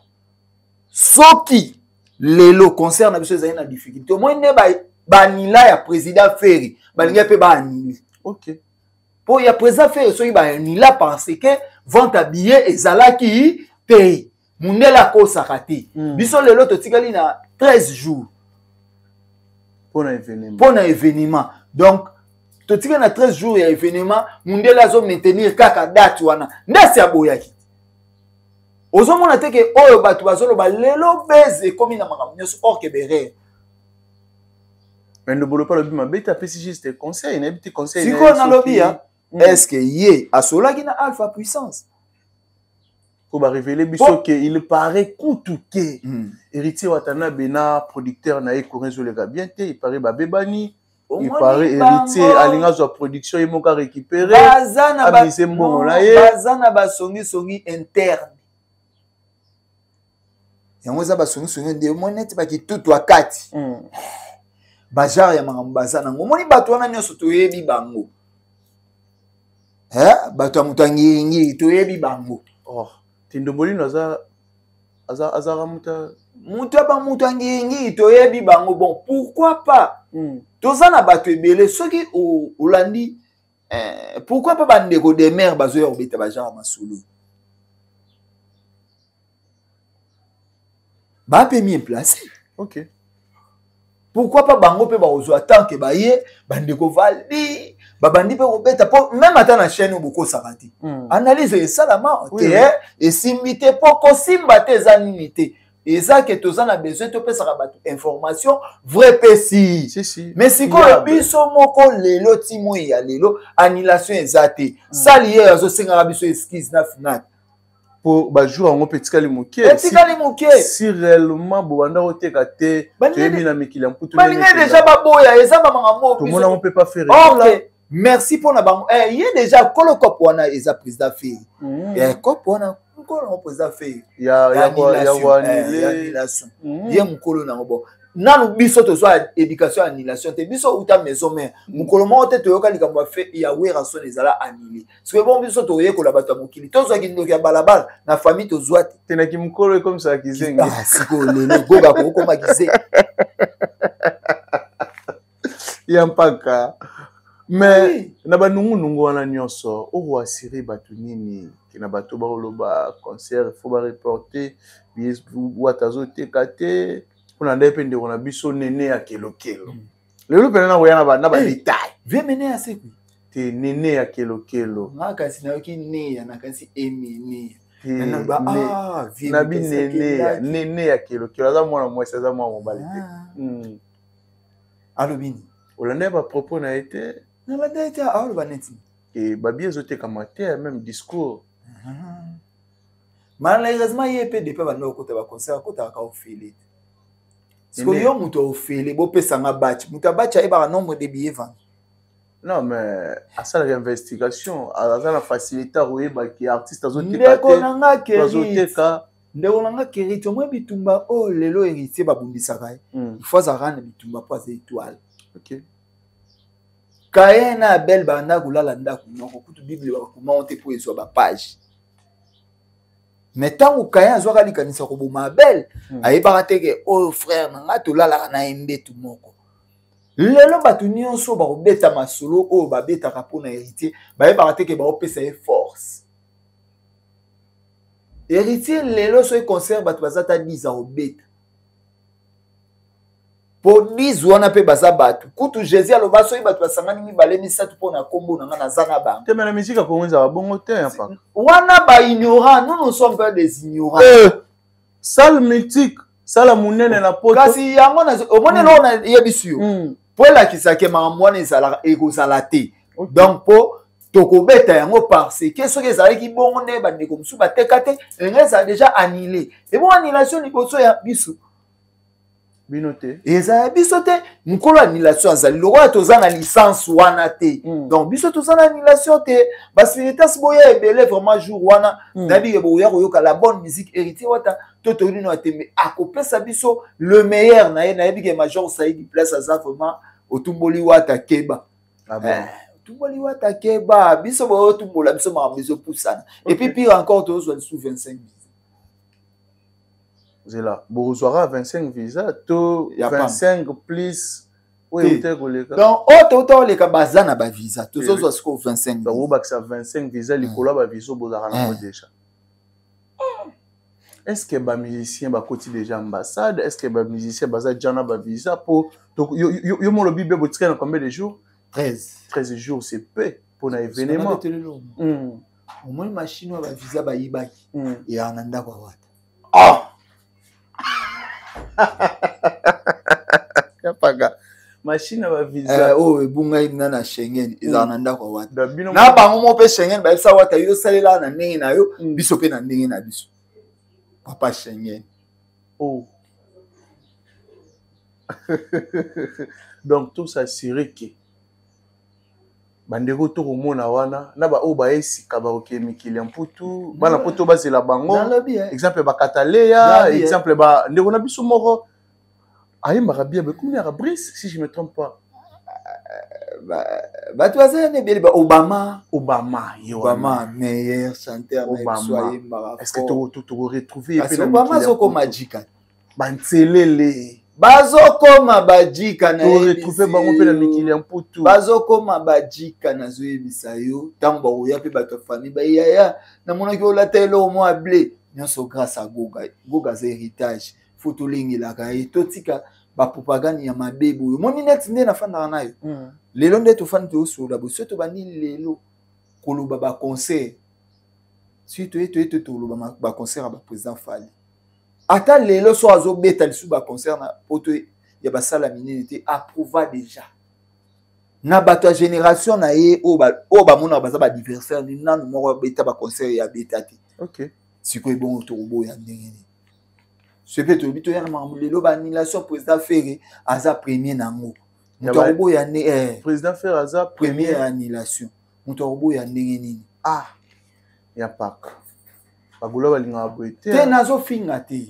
[SPEAKER 2] soki lelo concert na biso ezali na difficulté. Omoi nde banila ya président Ferre, balingi mpe baanile. Mpo ya président Ferre, soki baanila parce que vente ya billet ezalaki te, mundele akosaka te. Biso lelo totikali na 13 jours
[SPEAKER 1] mpona événement.
[SPEAKER 2] Mpona événement. Donc totikali na 13 jours ya événement, mundele azomaintenir kaka date wana ndesi aboyaki. Ozomona te ke oyo bato bazoloba lelo beze ekomi na makambo nyonso or ke berere.
[SPEAKER 1] Mais Ndombolo mpe alobi mabe te, apesi juste conseil, nayebi te conseil.
[SPEAKER 2] Sikoyo nalobi ya est ce que ye asolaki na Alpha Puissance?
[SPEAKER 1] Po barévéler biso ke il paraît kutu ke Héritier Watanabe na producteur na ye courant ezoleka bien te. Il paraît babebani, il paraît Héritier alingi azwa production ye moko, arécupéré, amise mbongo na ye.
[SPEAKER 2] Baza na basongisongi interne, yango eza basongisongi nde omoni neti bakitutu akati bagenre ya makambo baza nango. Omoni bato wana nyonso toyebi bango, bato ya moto ya ngiringiri toyebi bango.
[SPEAKER 1] Oh, Tindombolino aza azalaka moto
[SPEAKER 2] moto ya bamoto ya ngiringiri, toyebi bango. Bon, pourquoi pas? Toza na bato ebele. Soki olandi pourquoi pas bandeko de mare bazoya kobeta bagenre ya masolo bape bien placé. Pourquoi pas bango mpe bakozwa tant ke baye bandeko Valdi babandi mpe kobeta, mpo même ata na chaîne oyo bokosaka te. Analyse esalama te, esimbi te, mpo kosimba te eza nini te, eza ke toza na besoin topesaka bato information vrai mpe si.
[SPEAKER 1] Si, si.
[SPEAKER 2] Mais sikoyo biso moko lelo ti moi ya lelo annulation eza te. Sali ye azosengaka biso excuse na FNAC.
[SPEAKER 1] Po bajour yango mpe etikali moke.
[SPEAKER 2] Etikali moke.
[SPEAKER 1] Si réellement bobanda koteka te, toyebi na mikili ya mputu.
[SPEAKER 2] Balingi déjà baboya, eza bamakambo.
[SPEAKER 1] Tomona yango mpe pa Ferre.
[SPEAKER 2] Ok, merci mpona bango. Ye déjà kolo cop wana eza président Ferre. Cop wana mokolo nango président Ferre.
[SPEAKER 1] Ya
[SPEAKER 2] annulation, ye mokolo nango. Bon, nanu biso tozwa éducation ya annulation te. Biso uta maison mère, mokolo moko te toyoka likambo ya Werrason ezala annulé. Soki bon, biso toyekola bato ya mokili, tozwaki ndoki ya balabala na famille, tozwa te.
[SPEAKER 1] Tenaki mokolo ekomisaka kizengi.
[SPEAKER 2] Sikoyo lelo goga kokokoma kizengi.
[SPEAKER 1] Ya mpaka mais oui. Na banungunungu wana nyonso, okoassurer bato nini ke na bato bakoloba concert faut bareporte, wata azoteka te? Mpona nde mpe ndeko na biso nene ya kelokelo. Lelo pena na koya na ba détail.
[SPEAKER 2] Vieux mene ya sekwi.
[SPEAKER 1] Te nene ya kelokelo.
[SPEAKER 2] Nga kasi nayoki neya nakanisi emene.
[SPEAKER 1] Na bi nene ya nene ya kelokelo aza mwana mwasi aza mwana mobali te.
[SPEAKER 2] Alobi nini?
[SPEAKER 1] Olanda ba propos na ye te.
[SPEAKER 2] Nalanda ye te aloba neti.
[SPEAKER 1] E babi ezotekama te même discours.
[SPEAKER 2] Malheureusement ye mpe depuis banda kokota ba concert akotaka ofele te. Sikoyo yo moto ofele bopesanga batch moto ya batch ayebaka nombre de billets vendu.
[SPEAKER 1] Non mais asalaka investigation aza na facilité akoyeba ke artiste azoteka
[SPEAKER 2] te azoteka. Ndeko na nga Keriti omoi bitumba oyo lelo héritier babundisaka ye il faut azalaka na bitumba mpo aza étoile.
[SPEAKER 1] Okay.
[SPEAKER 2] Caïn na Abel banda kolala ndako moko kutu Bible bakoma te mpo ezwa ba page. Mais ntango Caïn azwaka likanisa koboma Abel, ayebaka te ke oyo frère na nga tolalaka na ye mbetu moko. Lelo bato nyonso bakobeta masolo oyo babetaka mpo na héritier, bayebaka te ke baopesa ye force. Héritier lelo soki concert bato baza ta 10 akobeta. Po 10 wana pe baza bato. Kutu Jésus aloba soki bato basangani mibale misato mpo na kombo na nga naza na bango.
[SPEAKER 1] Te mais na musique ya Congo ezala bongo te hein, papa.
[SPEAKER 2] Wana ba ignorants, nous nous sommes pas des ignorants.
[SPEAKER 1] Salle mythique, salle ya monene na poto.
[SPEAKER 2] Kasi yango na omoni eloko na yebisi yo. Po elakisa ke makambo wana ezalaka ekozala te. Donc po tokobeta yango parce que soki ezalaki bongo nde bandeko mosusu bateka te, elingi ezala déjà annulé. Ebongo annulation liboso ya biso.
[SPEAKER 1] Bino te.
[SPEAKER 2] Eza ya biso te. Mokolo annulation azali lokola toza na licence wana te. Donc biso toza na annulation te. Ba spiritas boya ebele vraiment jour wana. Nayebi ke boya koyoka la bonne musique héritier wata to tolino atembe akopesa biso le meilleur na ye. Nayebi ke Major Saidi place aza vraiment otumboli wata keba.
[SPEAKER 1] Ah bon?
[SPEAKER 2] Otumboli wata keba biso boyo tumbola biso makambo ezopusana. Et puis pire encore tozwa lisusu 25 visa.
[SPEAKER 1] Zela, bozwaka 25 visa to
[SPEAKER 2] Ya pamba.
[SPEAKER 1] 25 plus oyo
[SPEAKER 2] Te.
[SPEAKER 1] euta koleka.
[SPEAKER 2] Donc oyo touta koleka baza na ba visa, tozozwa sikoyo 25
[SPEAKER 1] Donc, obakisa 25 visa likolo ya ba visa oyo bozalaka nango déjà. Est-ce que ba musiciens bakoti déjà ambassade? Est-ce que ba musiciens baza déjà na ba visa po to, yo, yo, yo molobi be botika na combien de jours?
[SPEAKER 2] 13.
[SPEAKER 1] 13 jours, c'est peu pour un
[SPEAKER 2] Parce qu'on
[SPEAKER 1] événement.
[SPEAKER 2] avait télé lourd. Au moins machine oyo ba visa bayibaki. Ya na ndako ya wata.
[SPEAKER 1] Ah! Ya paka. Machine ba visa.
[SPEAKER 2] Oh, ebunga ina na Schengen, ezala na ndako ya wata.
[SPEAKER 1] Da bino
[SPEAKER 2] Na bango mo pe Schengen ba yebisa wata yo salela na ndenge na yo, biso pe na ndenge na biso. Papa Schengen.
[SPEAKER 1] Oh. Donc tout s'assurer que bandeko tokomona wana na ba oyo baye sika bakoke mikili ya mputu, bana poto bazela bango.
[SPEAKER 2] Nalobi, eh.
[SPEAKER 1] Exemple ba Kataleya,
[SPEAKER 2] Nalobi, eh.
[SPEAKER 1] exemple ba ndeko na biso moko ayembaka bien, mais combien ya Brice si je me trompe pas.
[SPEAKER 2] Bato baza na ebele ba Obama.
[SPEAKER 1] Obama, ye wana.
[SPEAKER 2] Obama, meilleur chanteur na
[SPEAKER 1] Obama.
[SPEAKER 2] biso ayembaka
[SPEAKER 1] Est-ce que
[SPEAKER 2] fort.
[SPEAKER 1] to retrouver
[SPEAKER 2] Kasi
[SPEAKER 1] pe na
[SPEAKER 2] Obama
[SPEAKER 1] mikili ya
[SPEAKER 2] azokoma
[SPEAKER 1] mputu?
[SPEAKER 2] jika.
[SPEAKER 1] Banselele.
[SPEAKER 2] Bazokoma bajika na
[SPEAKER 1] To
[SPEAKER 2] yebisi
[SPEAKER 1] retrouver bango pe na
[SPEAKER 2] yo.
[SPEAKER 1] mikili ya mputu.
[SPEAKER 2] Bazokoma bajika nazoyebisa yo. Ntango bakoya pe bato ya famille, ba yaya, namonaki olata eloko moko ya blé. Nyonso grâce à Goga. Goga aza héritage. Faut tolengelaka ye. Totika ba propagande ya mabe boye. Omoni neti nde nafandaka na yo. Lelo nde tofandi toyosola boye. Soki tobandi lelo koloba ba concert, soki toye toye to toloba ba concert ya ba président Fally. Ata lelo so azobeta lisusu ba concert na poto ya basala minene te, approuva déjà. Na bato ya génération na ye oyo oyo bamonaka baza ba adversaire ni nanu moko abeta ba concert ya beta te. Sikoyo ebongo tokoboya ndenge nini? Soki mpe tolobi toya na makambo lelo ba annulation président Ferré aza premier nango. Moto akoboya nde, eh.
[SPEAKER 1] Président Ferré aza
[SPEAKER 2] premier
[SPEAKER 1] premier.
[SPEAKER 2] ya annulation. Moto akoboya ndenge nini?
[SPEAKER 1] Ah, ya paka. Bagolo balingaka boye te.
[SPEAKER 2] Te, nazofinga te.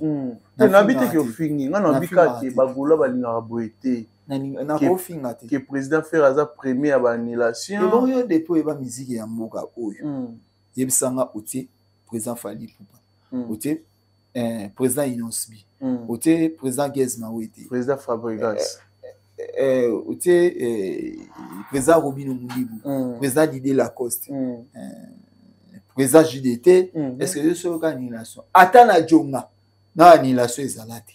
[SPEAKER 1] Te, nayebi te
[SPEAKER 2] Nafinga
[SPEAKER 1] ke
[SPEAKER 2] te.
[SPEAKER 1] ofingi. Nga nayebi
[SPEAKER 2] Nafinga
[SPEAKER 1] kaka ke
[SPEAKER 2] te.
[SPEAKER 1] bagolo balingaka boye te.
[SPEAKER 2] Nakofinga te.
[SPEAKER 1] Ke président Ferré aza premier ya ba annulation.
[SPEAKER 2] Ebongo yo depuis oyeba musique ya mboka oyo. Yebisanga otie président Fally Ipupa. Otie président Innoss'B. Otie président Gaz Mawete.
[SPEAKER 1] Président Fabregas.
[SPEAKER 2] Otie président Robino Mundibu. Président Didier Lacoste. Président JDT. Est-ce que je suis en annulation? Ata na Djonga, na annulation ezala te.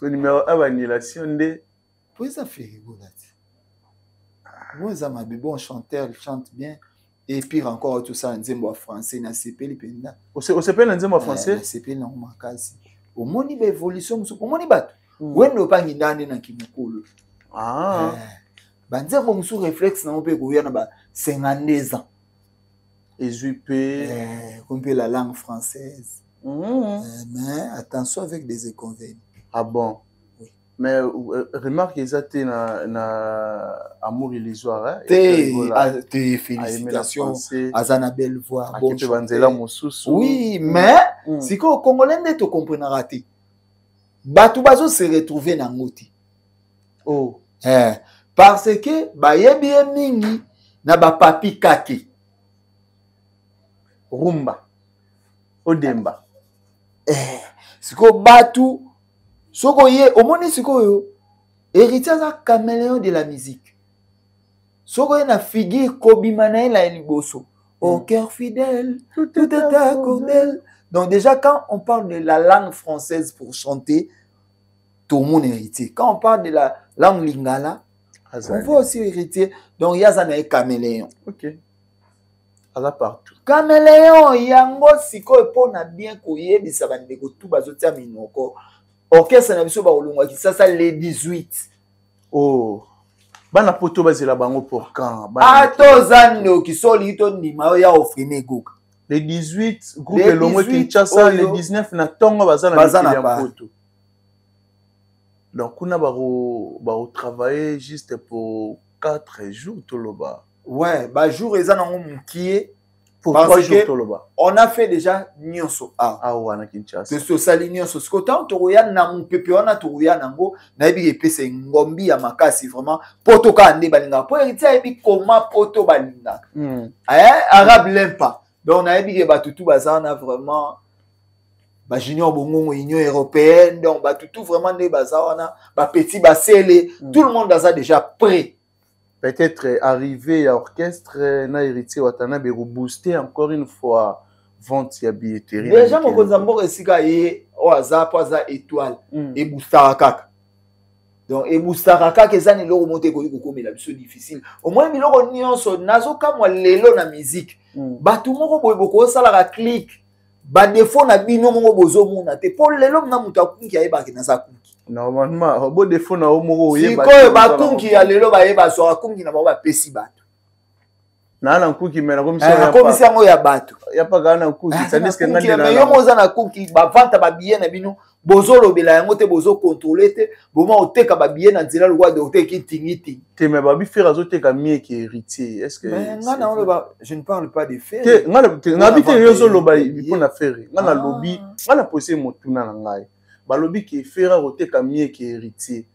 [SPEAKER 1] So numéro 1 annulation nde.
[SPEAKER 2] Po eza Ferre Gola te. Bon eza mabe, bon chanteur, il chante bien. Et pire encore tout ça nzembo ya français na sepeli mpenza.
[SPEAKER 1] Osepeli na nzembo ya français?
[SPEAKER 2] Na sepeli nango makasi. Omoni ba évolution mosusu, omoni bato. Wendo opangi ndande na kimokolo.
[SPEAKER 1] Ah.
[SPEAKER 2] Ba nzembo mosusu réflexe nango mpe ekoya na ba 52 ans.
[SPEAKER 1] Ezwi mpe.
[SPEAKER 2] Comme mpe la langue française. Mais attention avec des inconvénients.
[SPEAKER 1] Ah bon?
[SPEAKER 2] Oui.
[SPEAKER 1] Mais remarque eza te na amour illusoire, hein?
[SPEAKER 2] Te, te félicitations aza na belle voix,
[SPEAKER 1] bon chanteur. Banzela mosusu.
[SPEAKER 2] Oui, mais sikoyo congolais nde tokomprenaka te. Bato bazo se retrouver nango te.
[SPEAKER 1] Oh.
[SPEAKER 2] Parce que bayebi ye mingi na ba papi kake.
[SPEAKER 1] Rumba. Odemba.
[SPEAKER 2] Sikoyo bato soko ye omoni sikoyo héritier aza caméléon de la musique. Soko ye na figure kobima na ye na liboso. Au cœur fidèle, tout est accordé. Donc déjà quand on parle de la langue française pour chanter, tout le monde héritier. Quand on parle de la langue lingala, on voit aussi héritier. Donc il y a un caméléon.
[SPEAKER 1] OK. Aza partout.
[SPEAKER 2] Caméléon yango sikoyo pona bien koyebisa bandeko tout bazotia minoko. Orchestre na biso bakolongwa Kinshasa le 18.
[SPEAKER 1] Oh. Bana poto bazela bango pour quand?
[SPEAKER 2] Ato zando kisoli to ndima ya ofrine goka.
[SPEAKER 1] Le 18 groupe elongwe Kinshasa, le 19 na tongo bazana na poto. Donc kuna baro travailler juste pour 4 jours toloba.
[SPEAKER 2] Ouais, ba jour eza nango mukie
[SPEAKER 1] pour 3 jours toloba.
[SPEAKER 2] On a fait déjà nyonso a.
[SPEAKER 1] Ah wana Kinshasa.
[SPEAKER 2] Toso sali nyonso siko tant tokoya na mupepe wana tokoya nango nayebi epesa ngombi ya makasi vraiment poto ka nde balinga. Po héritier ayebi comment poto balinga. Arabe l'aime pas. Donc nayebi ke batu tout bazana vraiment ba junior bongongo Union européenne donc batu tout vraiment nde baza wana ba petit basele tout le monde aza déjà prêt.
[SPEAKER 1] Peut-être arrivé à orchestre na héritier Watanabe booster encore une fois vente ya billetterie.
[SPEAKER 2] Déjà mokonzi mboka esika ye o aza po aza étoile et boostera kaka. Donc et boostera kaka eza ni loko monte ko kokomela biso difficile. Au moins biloko nyonso nazokamwa lelo na musique. Batu moko boye boko salaka click. Ba défaut na bino moko bozomona te. Po lelo na mutu akunki ayebaki na za kunki.
[SPEAKER 1] Normalement, bo défaut na moko oyeba.
[SPEAKER 2] Sikoyo ba kunki ya lelo bayeba so akunki na bango ba pesi bato.
[SPEAKER 1] Na na nkuki mais na komisi
[SPEAKER 2] ya komisi yango ya bato.
[SPEAKER 1] Ya pa ga na nkuki, tandis que ngande na.
[SPEAKER 2] Yo moza na nkuki ba vente ba billet na bino bozolobela yango te bozo contrôler te, boma oteka ba billet na nzela lokwa docteur ki tingi tingi.
[SPEAKER 1] Te mais ba bi faire azoteka mieux que héritier. Est-ce que
[SPEAKER 2] mais nga na oloba, je ne parle pas de faire.
[SPEAKER 1] Te nga na bi te yo zoloba po na faire. Nga na lobi, nga na poser motuna na ngai. Balobi ki faire oteka mieux que héritier.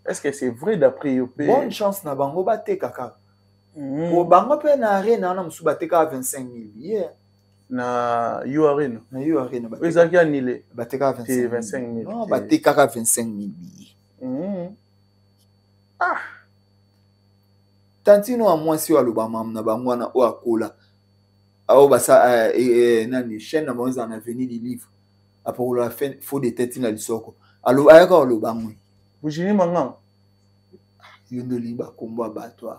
[SPEAKER 1] Est-ce que c'est vrai d'après yo pe?
[SPEAKER 2] Bonne chance na bango ba teka kaka. Po bango pe na arena na musu ba teka 25 000 billets.
[SPEAKER 1] Na U Arena.
[SPEAKER 2] Na U Arena ba teka.
[SPEAKER 1] Ezaki annulé.
[SPEAKER 2] Ba teka
[SPEAKER 1] 25 000.
[SPEAKER 2] Non, ba teka 25 000 billets.
[SPEAKER 1] Ah.
[SPEAKER 2] Tantino a mwasi wa loba mam na bango wana o akola. Ao basa nani chaîne na bango na avenue du livre. Apokolo la fin faux de tête na lisoko. Alo ayaka oloba ngwe.
[SPEAKER 1] Virginie Manganga.
[SPEAKER 2] Yo ndo liba kombo bato.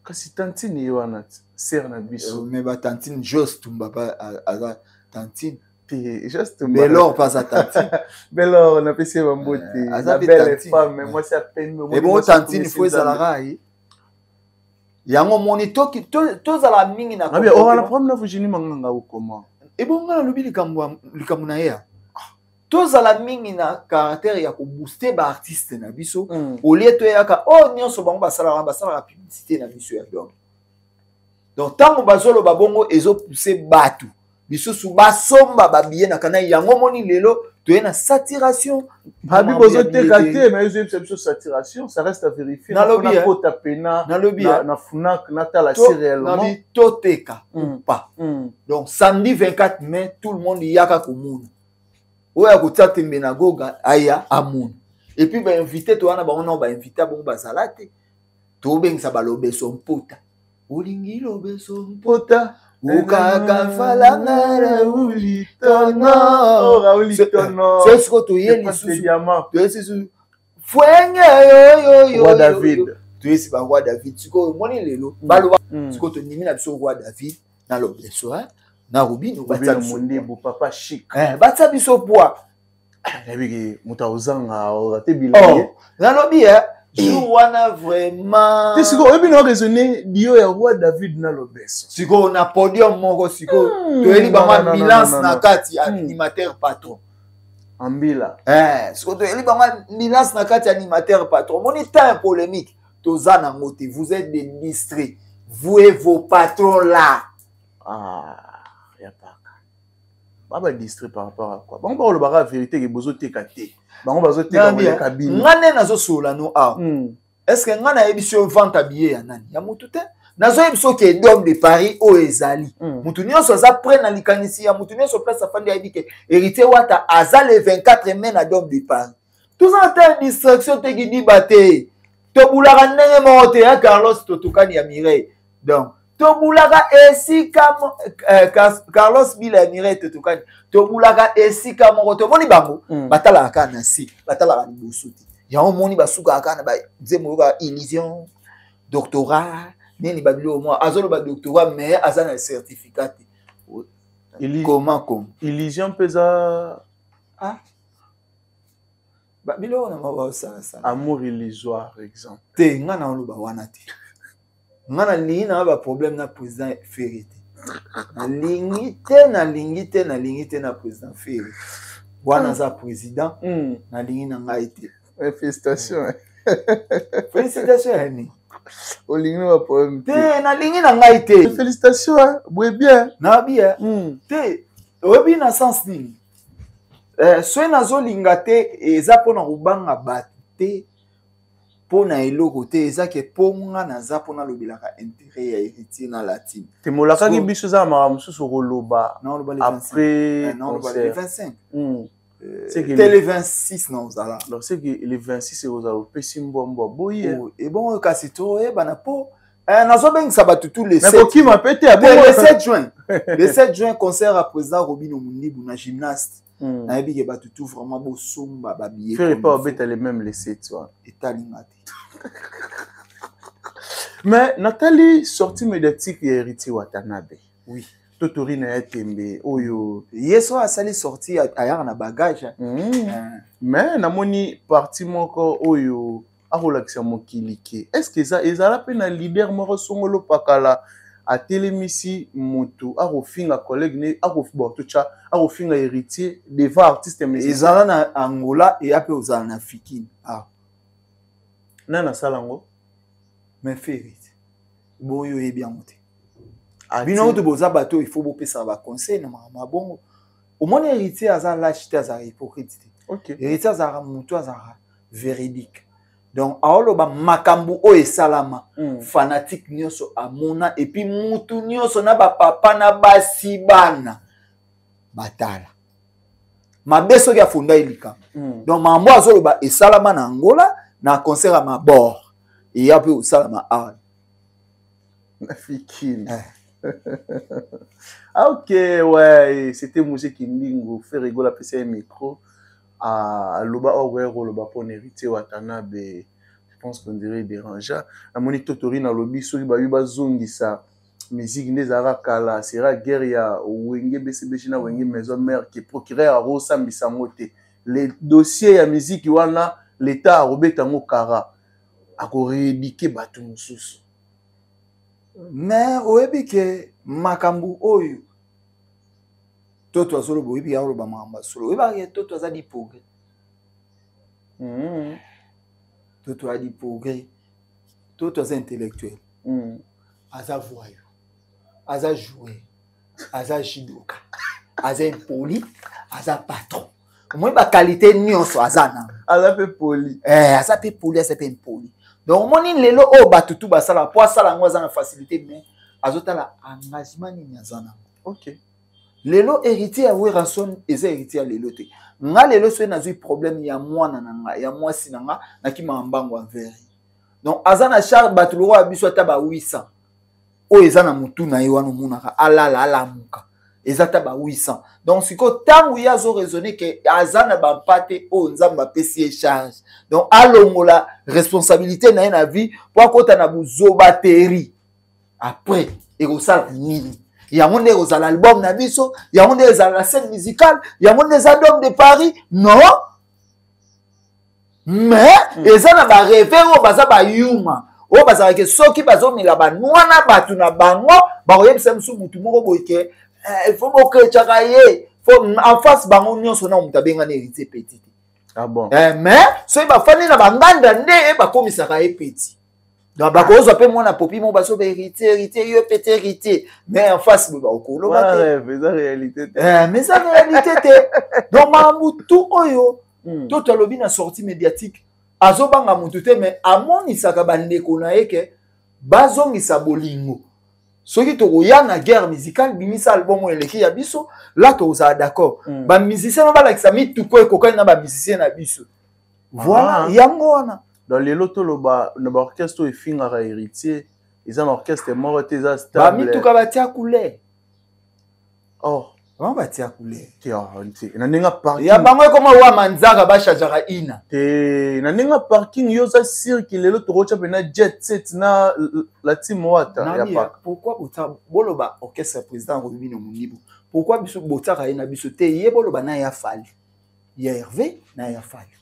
[SPEAKER 1] Kasi tantine ye wana sœur na biso.
[SPEAKER 2] Mais ba tantine Jos Tumba pa aza tantine.
[SPEAKER 1] Te Jos Tumba.
[SPEAKER 2] Belor pas sa tantine.
[SPEAKER 1] Belor na pesi ba mbote.
[SPEAKER 2] Aza
[SPEAKER 1] La belle
[SPEAKER 2] tantine.
[SPEAKER 1] femme, mais moi c'est à peine.
[SPEAKER 2] Mais bon tantine faut ezalaka ye. Yango moni toki tozala mingi na.
[SPEAKER 1] Ah bien, on a problème na Virginie Manganga ou comment?
[SPEAKER 2] Et bon nga lobi likambo likambo na ye. Tozala mingi na caractère ya ko booster ba artiste na biso. Au lieu toyaka oh nyonso bango basalaka basalaka publicité na biso ya donc. Donc tango bazolo ba bongo ezo pousser batu. Bisusu basomba ba billet na kana yango moni lelo toye na saturation.
[SPEAKER 1] Babi bozo teka te mais ezo yebisa biso saturation, ça reste à vérifier.
[SPEAKER 2] Na lobi,
[SPEAKER 1] Na kota pena,
[SPEAKER 2] na lobi,
[SPEAKER 1] na Fnac, na tala si réellement.
[SPEAKER 2] Na bi toteka ou pas. Donc samedi 24 mai tout le monde yaka komona. Oya kotia tembe na goga aya amona. Et puis ba invité to wana ba ona ba invité bongo bazala te. To bengisa ba lobeso mpota. Olingi lobeso mpota. Ukakafalanga
[SPEAKER 1] Raulitono.
[SPEAKER 2] Sikoyo toye lisusu, toye lisusu fwenge
[SPEAKER 1] yoyoyo Roi David.
[SPEAKER 2] Toyesi ba Roi David. Sikoyo omoni lelo baloba, sikoyo tondimi na biso Roi David na Lobeso na Robino.
[SPEAKER 1] Batia biso papa chic.
[SPEAKER 2] Batia biso poa.
[SPEAKER 1] Nayebiki moto akozanga te bilangi.
[SPEAKER 2] Nalobi jour wana vraiment.
[SPEAKER 1] Te, sikoyo oyebi na raisonner dio ya Roi David na Lobeso.
[SPEAKER 2] Sikoyo na podium moko, sikoyo toyeli bango ambulance na kati, animateur patron.
[SPEAKER 1] Ambila.
[SPEAKER 2] Sikoyo toyeli bango ambulance na kati, animateur patron. Omoni temps ya polémique toza nango te. Vous êtes des distraits, vous et vos patrons là.
[SPEAKER 1] Ah, ya paka ba distrait par rapport à quoi? Bango bakolobaka vérité ke bozoteka te, bango bazoteka koleka bino.
[SPEAKER 2] Nga nde nazosolola no awa. Est ce que nga nayebi so vente ya billet ya nani ya motu te? Nazoyebi so ke Dome de Paris oyo ezali, motu nyonso aza prêt na likanisi ya motu nyonso. Place afandi ayebi ke Héritier Wata aza le 24 mai na Dome de Paris. Toza ata ya distraction te, kidiba te. Tobulaka ndenge moko te ya Carlos, totokani ya Mireille. Donc tobulaka esika Carlos Bila ya Mireille, totokani, tobulaka esika moko. Tomoni bango batalaka kaka na se, batalaka liboso te. Yango omoni basukaka kaka na banzembo oyoka illusion, doctorat, nini, babiloko mwa azoloba doctorat mais aza na certificat te. Comment comme
[SPEAKER 1] Illusion mpe eza.
[SPEAKER 2] Ah, biloko na bango baosalasala.
[SPEAKER 1] Amour illusoire, exemple.
[SPEAKER 2] Te, nga na oloba wana te. Nga nalingi na baproblème na président Ferre te. Nalingi te, nalingi te, nalingi te na président Ferre wana. Aza président, nalingi na ngai te.
[SPEAKER 1] Félicitation.
[SPEAKER 2] Félicitation ya nini?
[SPEAKER 1] Olingi na baproblème.
[SPEAKER 2] Te, nalingi na ngai te.
[SPEAKER 1] Félicitation, boye bien.
[SPEAKER 2] Nabi te, oyebi na sens nini? Soki nazolinga te, eza mpona kobanga bato te, mpo na eloko te. Eza ke mpo nga naza mpo nalobelaka intérêt ya Héritier na Latine.
[SPEAKER 1] Te, molakaki biso eza na makambo mosusu koloba. Après.
[SPEAKER 2] Le 25 te, le 26 na ozala.
[SPEAKER 1] Donc c'est que le 26 ekozala opesi mbwambwa boye.
[SPEAKER 2] Ebongo kasi toyebana mpo nazobengisa bato tous les
[SPEAKER 1] Nakokima mpe te.
[SPEAKER 2] Le 7 juin, le 7 juin, concert ya président Robino Mundibu na gymnaste. Nayebi ke bato tout vraiment bosomba babillet.
[SPEAKER 1] Ferre pa obeta le même le 7 wana.
[SPEAKER 2] Etalinga te.
[SPEAKER 1] Mais natali sortie médiatique ya Héritier Watanabe.
[SPEAKER 2] Oui.
[SPEAKER 1] Totori na ye tembe oyo.
[SPEAKER 2] Ye so asali sortie, ayaka na bagage.
[SPEAKER 1] Mais namoni parti moko oyo akolakisa mokili ke est ce que eza ezala mpe na leader moko songolo pakala atelemisi motu akofinga collègue ne, bon, totya akofinga Héritier devant artiste.
[SPEAKER 2] Ezala na Angola, eya mpe ozala na Fikine. Ah.
[SPEAKER 1] Nani asala yango?
[SPEAKER 2] Mais Ferre boyo oyebi yango te. Bino kutu boza bato, il faut bopesaka baconseil na makambo ya bongo. Omoni, Héritier aza lâche te, azalaka hypocrite te. Héritier azalaka motu, azalaka véridique. Donc aoloba makambo oyo esalama. Fanatique nyonso amona, et puis mutu nyonso na bapapa na basi bana batala mabe soki afunda ye likambo. Donc makambo azoloba esalama na Angola na concert ya Mabor, eya mpe osalama awa.
[SPEAKER 1] Na Fikine. Ah, ok, ouais, c'était Mose Kindingo. Ferre Gola apesi ye micro, aloba oyo koya koloba mpona Héritier Watanabe. Je pense qu'on dirait dérangea. Namoni Totori nalobi soki babi bazongisa musique nde ezalaka kala, sera guerre ya Wenge BCBG na Wenge Maison Mère, ke procureur akosambisa yango te. Le dossier ya musique wana, l'État akobeta yango kara, akorééduquer bato mosusu.
[SPEAKER 2] Mais oyebi ke makambo oyo Toto azoloba, oyebi ya oloba makambo ya solo. Oyebaka ke Toto aza du progrès. Toto aza du progrès, Toto aza intellectuel, aza voyou, aza joueur, aza judoka, aza impoli, aza patron. Omoni baqualité nyonso aza na.
[SPEAKER 1] Aza mpe poli.
[SPEAKER 2] Aza mpe poli, aza mpe impoli. Donc omoni lelo oyo bato tu basala po asala yango, aza na facilité, mais azotala engagement nini aza nango. Lelo héritier ya Werrason eza héritier ya lelo te. Nga lelo soki nazwi problème ya mwana na nga, ya mwasi na nga, nakimaka mbango envers ye. Donc aza na charge bato lokola biso ata ba 800. Oyo eza na mutu na ye wana omonaka alala alamuka eza ta ba 800. Donc sikoyo ntango ye azo raisonner ke aza na bampate oyo Nzambe apesi ye charge, donc alongola responsabilité na ye na vie mpo akota na buzobateri. Après ekosala nini? Yango nde ekozala album na biso, yango nde ezala la scène musicale, yango nde eza Dome de Paris. Non, mais eza na bareve oyo baza bayuma oyo bazalaka soki bazomela banwa na bato na bango, bakoyebisa biso motu moko boye ke il faut bokecaka ye en face. Bango nyonso na moto abengani Héritier petit te.
[SPEAKER 1] Ah bon.
[SPEAKER 2] Mais soki bafandi na banganda nde bakomisaka ye petit. Donc bakozwa mpe mwana popi mo bazoba Héritier, Héritier, yo petit Héritier, mais en face boye bakoloba
[SPEAKER 1] te. Eza réalité
[SPEAKER 2] te. Mais eza réalité te. Donc makambo tu oyo to talobi na sortie médiatique, azobanga motu te, mais amonisaka bandeko na ye ke bazongisa bolingo. Soki tokoya na guerre musicale, bimisa album oyo eleki ya biso la, tokozala d'accord. Bamusicien no balakisa mituko ekokani na bamusicien na biso. Voilà. Yango wana.
[SPEAKER 1] Donc lelo toloba na baorchestre oyo efingaka Héritier, eza na orchestre moko te eza stable.
[SPEAKER 2] Bamituka batia couleur.
[SPEAKER 1] Oh.
[SPEAKER 2] Bango batia couleur.
[SPEAKER 1] Te, ah, te. Na ndenge parking
[SPEAKER 2] ya bango ekoma wa manzaka, bachangeaka ina.
[SPEAKER 1] Te, na ndenge parking, yo oza sûr ke lelo tokotya mpena jet set na la team Wata ya
[SPEAKER 2] park? Pourquoi bota boloba orchestre président Robino Mondibo? Pourquoi biso botiaka ye na biso te? Ye boloba na ya Fally, ya Hervé na ya Fally.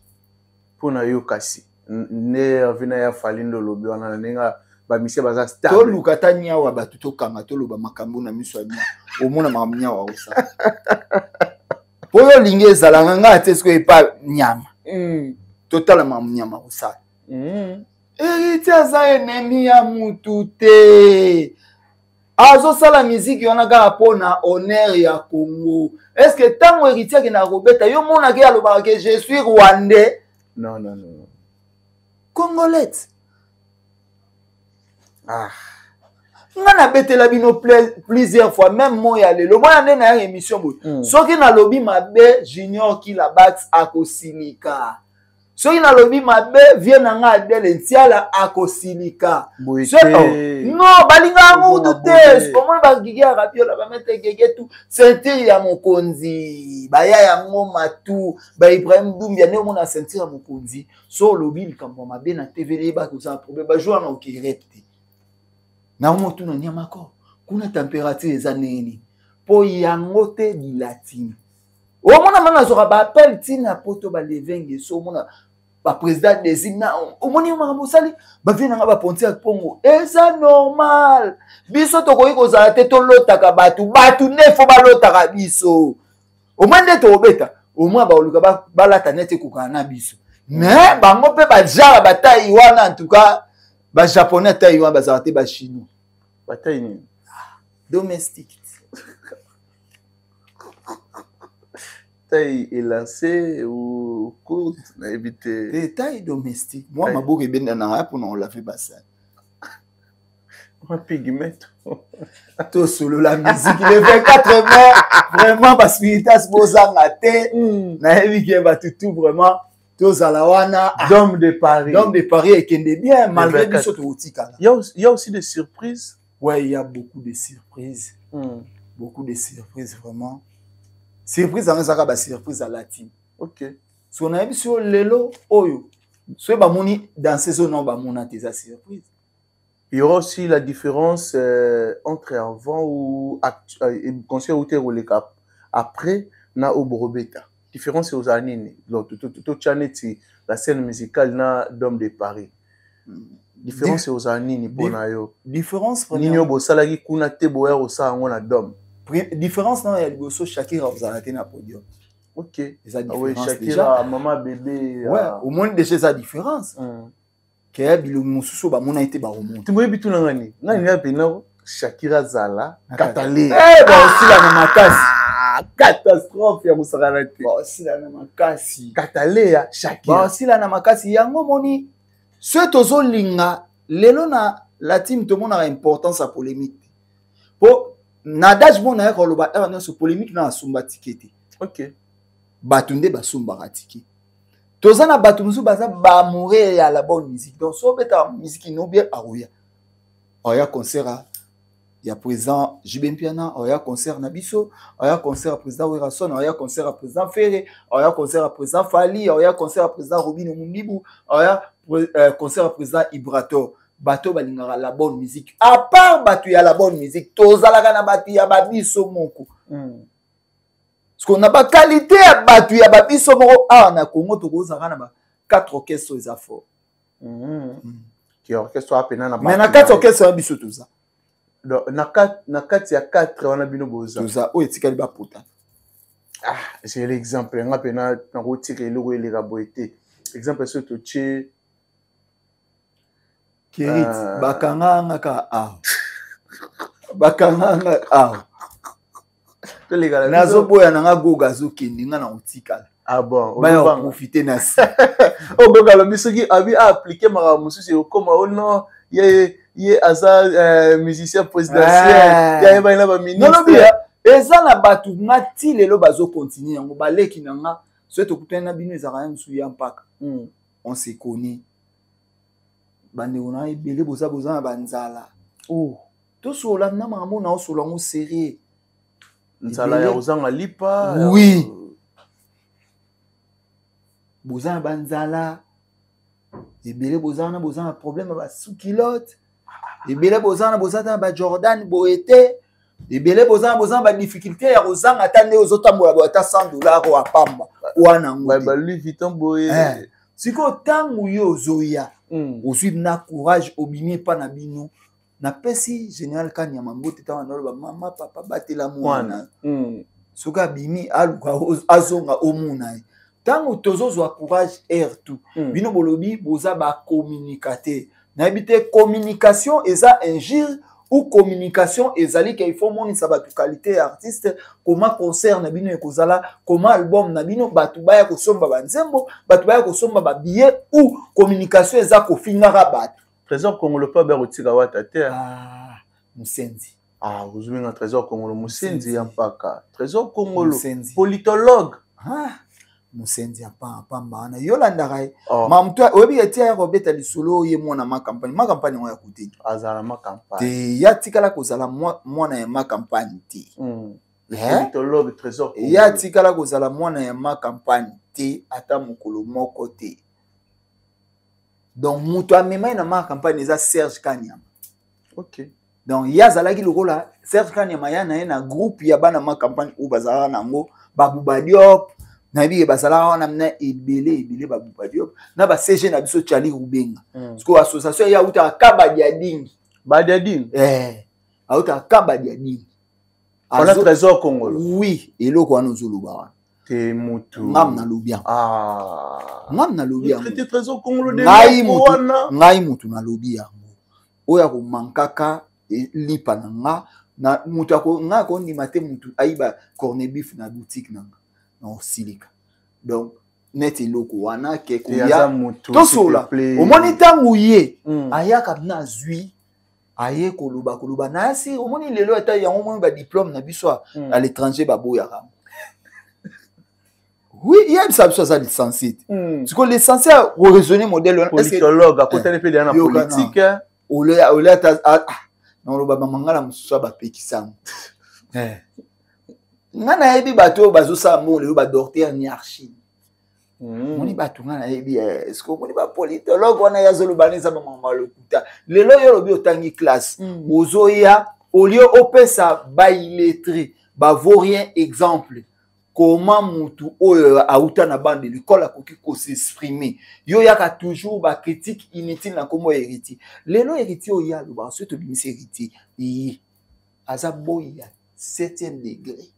[SPEAKER 1] Mpo na yo kasi nde Hervé na ya Fally nde olobi wana na ndenge bamisie baza stable.
[SPEAKER 2] Toluka ata nyawa bato tokanga, toloba makambo na miso ya nyawa, omona makambo nyawa osala. Mpo oyo olingi ezalanga ngai te, sikoyo epa nyama totala makambo nyama kosala. Héritier aza ennemi ya mutu te, azosala miziki wana kaka mpo na honneur ya Congo. Est ce que ntango Héritier akendaka kobeta, yo monaki alobaka ke je suis rwandais?
[SPEAKER 1] Non, non, non.
[SPEAKER 2] Congolais.
[SPEAKER 1] Ah.
[SPEAKER 2] Nga nabetela bino plusieurs fois, même mo ya lelo mwana nde nayaka émission boye. Soki nalobi mabe, Junior Kilabax akosilika. Soki nalobi mabe, vie na nga Adele Ntiala akosilika. Non, balingaka mutu te. Omoni bagigi ya Rabiola, bamete gege tu ceinture ya mokonzi, baya yango matu baIbrahim Dumbia nde omona ceinture ya mokonzi. So olobi likambo ya mabe na TV, yebaki ozala problème. Bajour wana okirep te, naomotuna nyamako kuna température eza ndenge nini, mpo yango te dilatine. Omona ma nazwaka baappel ntina poto balevenge, so omona baprésident Desim na omoni yo makambo osali bavie nanga baponti ya Pongo, eza normal. Biso tokoki kozala te, tolotaka bato, bato nde fo balotaka biso. Omoi nde tokobeta, omoi baoluka balata neti ekokana na biso, mais bango mpe bajara batai wana. En tout cas bajaponais tai wana bazalaka te, bachinois.
[SPEAKER 1] Batai nini?
[SPEAKER 2] Domestique.
[SPEAKER 1] Taille élancée ou courte, nayebi te.
[SPEAKER 2] Te, taille domestique, mwa maboko ebendanaka mpona olave basani.
[SPEAKER 1] Mwa pigmento.
[SPEAKER 2] Tosolola musique le 24 mai. Vraiment, baspiritas bozanga te. Nayebi ke bato tout vraiment tozala wana.
[SPEAKER 1] Dome de Paris.
[SPEAKER 2] Dome de Paris ekende bien malgré biso tokotikala.
[SPEAKER 1] Il y a aussi des surprises.
[SPEAKER 2] Ouais, il y a beaucoup de surprises. Beaucoup de surprises, vraiment. Surprise yango ezalaka basurprise ya latine. So nayebi so lelo oyo soki bamoni danseuse oyo nao bamona te, eza surprise.
[SPEAKER 1] Il y aura aussi la différence entre avant ou concert ou te après na oborobeta. Différence ozala nini? Donc totya neti la scène musicale na Dome de Paris. Différence ozala nini mpona yo?
[SPEAKER 2] Différence
[SPEAKER 1] nini oyo bosalaki kuna te, boya kosala yango na Dome?
[SPEAKER 2] Différence na ya liboso, Shakira ozala te na podium. Eza
[SPEAKER 1] différence. Shakira mama bébé.
[SPEAKER 2] Ouais, omoni déjà eza différence ke bilongi mosusu oyo bamona ete bakomona.
[SPEAKER 1] Timoyebi tuna ngani ngani nga mpena Shakira zala katale.
[SPEAKER 2] Baosila na makasi.
[SPEAKER 1] Catastrophe ya kosakana te.
[SPEAKER 2] Baosila na makasi.
[SPEAKER 1] Kataleya Shakira.
[SPEAKER 2] Baosila na makasi. Yango moni soki tozolinga lelo na la team, tomonaka importance ya polémique te, po na adage mo nayaka koloba heure nyonso, polémique na asomba ticket te. Bato nde basombaka ticket. Toza na bato mosusu baza baamoureux ya la bonne musique, donc so obetaka musique no bien, akoya, akoya concert. Ya président JB Mpiana, oya concert na biso, oya concert ya président Werrason, oya concert ya président Ferre, oya concert ya président Fally, oya concert ya président Robino Mundibu, oya concert ya président Ibrator. Bato balingaka la bonne musique. À part bato ya la bonne musique, tozalaka na bato ya babiso moko. Parce qu'on a ba qualité ya bato ya babiso moko awa na Congo, tokozalaka na ba 4 orchestres eza fort.
[SPEAKER 1] Ki orchestre apena na
[SPEAKER 2] Mais na 4 orchestres ya biso toza.
[SPEAKER 1] Donc, na kati ya 4 wana bino boza.
[SPEAKER 2] Toza oyo etikali bapota.
[SPEAKER 1] Ah, c'est l'exemple nga pena nakotika eloko eleka boye te. Exemple soki totie
[SPEAKER 2] Kerit, bakanga nga ka awa. Bakanga nga awa.
[SPEAKER 1] Toleka na
[SPEAKER 2] Nazoboya na nga goga azokende nga na kotikala.
[SPEAKER 1] Ah bon,
[SPEAKER 2] baya
[SPEAKER 1] olobanga.
[SPEAKER 2] Profiter na si.
[SPEAKER 1] Oyo goga alobi soki abi aappliquer makambo mosusu ekokoma o non, ye aza musicien présidentiel, ye ayebani na baministre.
[SPEAKER 2] Nalobi ya, eza na bato nga ti lelo bazokontinue yango, baleki na nga soki tokutani na bino ezalaka ya mosusu ya mpaka. On se connaît. Bandeko na ebele boza boza na banzala.
[SPEAKER 1] Oh.
[SPEAKER 2] Tosola na makambo na osola yango sérieux.
[SPEAKER 1] Nzala ya kozanga lipa.
[SPEAKER 2] Oui. Boza na banzala. Ebele boza na boza na problème ya ba sous-culotte. Ebele boza na boza na ba Jordan boete. Ebele boza na boza na ba difficulté ya kozanga ata nde ozotambola boye ata $100 oyo apamba. Wana ngo
[SPEAKER 1] Ba
[SPEAKER 2] te.
[SPEAKER 1] ba Louis Vuitton boye.
[SPEAKER 2] Sikoyo ntango yo ozoya, ozwi na courage obimi epa na bino. Napesi général Kanyama mbote ntango naloba mama papa batela mwana. Soki abimi aluka azonga omona ye. Ntango tozozwa courage air tout. Bino bolobi boza ba communicateur. Nayebi te communication eza injure ou communication ezali ke il faut monisa bato qualité ya artiste, comment concert na bino ekozala, comment album na bino bato baya kosomba ba nzembo, bato baya kosomba ba billet, ou communication eza kofingaka bato.
[SPEAKER 1] Trésor Congolo pa ba kotika wata te.
[SPEAKER 2] Ah, Musenzi.
[SPEAKER 1] Ah, ozuminga Trésor Congolo Musenzi ya mpaka. Trésor Congolo,
[SPEAKER 2] Musenzi.
[SPEAKER 1] Politologue.
[SPEAKER 2] Ah, Musenzi ya pamba wana yolandaka ye.
[SPEAKER 1] Oh.
[SPEAKER 2] Ma mutu oyebi ete ya kobeta lisolo ye mwana ma campagne, ma campagne yango ya koteni.
[SPEAKER 1] Azala ma campagne.
[SPEAKER 2] Te ya tikala kozala mwana ya ma campagne te. Eh?
[SPEAKER 1] Politologue Trésor Congolo.
[SPEAKER 2] Ya tikala kozala mwana ya ma campagne te ata mokolo moko te. Donc mutu amemai na ma campagne eza Serge Kanyama.
[SPEAKER 1] OK.
[SPEAKER 2] Donc ya azalaki lokola Serge Kanyama ya na ye na groupe ya bana ma campagne oyo bazalaka nango ba Bouba Diop, nayebi ke bazalaka wana na ebele ebele ba Bouba Diop na ba CG na biso Charlie Rubenga. Parce que association ya utaka Kabadiadingi.
[SPEAKER 1] Badiadingi?
[SPEAKER 2] Autaka Kabadiadingi.
[SPEAKER 1] Wana Trésor Congolo.
[SPEAKER 2] Oui, eloko wana ozoloba wana.
[SPEAKER 1] Te mutu.
[SPEAKER 2] Ngam na lobi yango.
[SPEAKER 1] Ah.
[SPEAKER 2] Ngam na lobi yango.
[SPEAKER 1] Traité Trésor Congolo de
[SPEAKER 2] Ngai
[SPEAKER 1] Moko
[SPEAKER 2] mutu,
[SPEAKER 1] wana.
[SPEAKER 2] ngai mutu na lobi yango. Oyo akomankaka lipa na nga, na mutu ako, nga akondima te mutu ayiba corned beef na boutique na nga. Na osilika. Donc net eloko wana ke
[SPEAKER 1] Te
[SPEAKER 2] koya
[SPEAKER 1] aza mutu,
[SPEAKER 2] tosola.
[SPEAKER 1] s'il te plaît.
[SPEAKER 2] Omoni ntango ye, ayaka na azwi, aye koloba, koloba. Na asi, omoni lelo ata yango omoni ba diplôme na biso à l'étranger baboyaka. Oui, il y a ça, ça, ça, licencié. Parce que licencié a raisonné modèle, est-ce que
[SPEAKER 1] Politologue, à côté de la
[SPEAKER 2] Yoka, non.
[SPEAKER 1] politique, hein.
[SPEAKER 2] Ole, ole, ata, ah, ah. Non, le baba mangala mosusu abapekisa yango. Nga nayebi bato oyo bazosala mbongo lelo ba docteur ni archi. Moni bato nga nayebi, est-ce que omoni ba politologue wana ya azoloba na eza ba mama lokuta. Lelo yo olobi otangi classe. Ozoya, au lieu opesa ba illettré, ba vaurien exemple. Comment mutu oyo auta na bande de l'école akoki ko s'exprimer. Yo yaka toujours ba critique inutile na kombo héritier. Lelo héritier oyo ya loba ensuite obimisi héritier. Yi aza boy ya 7e degré.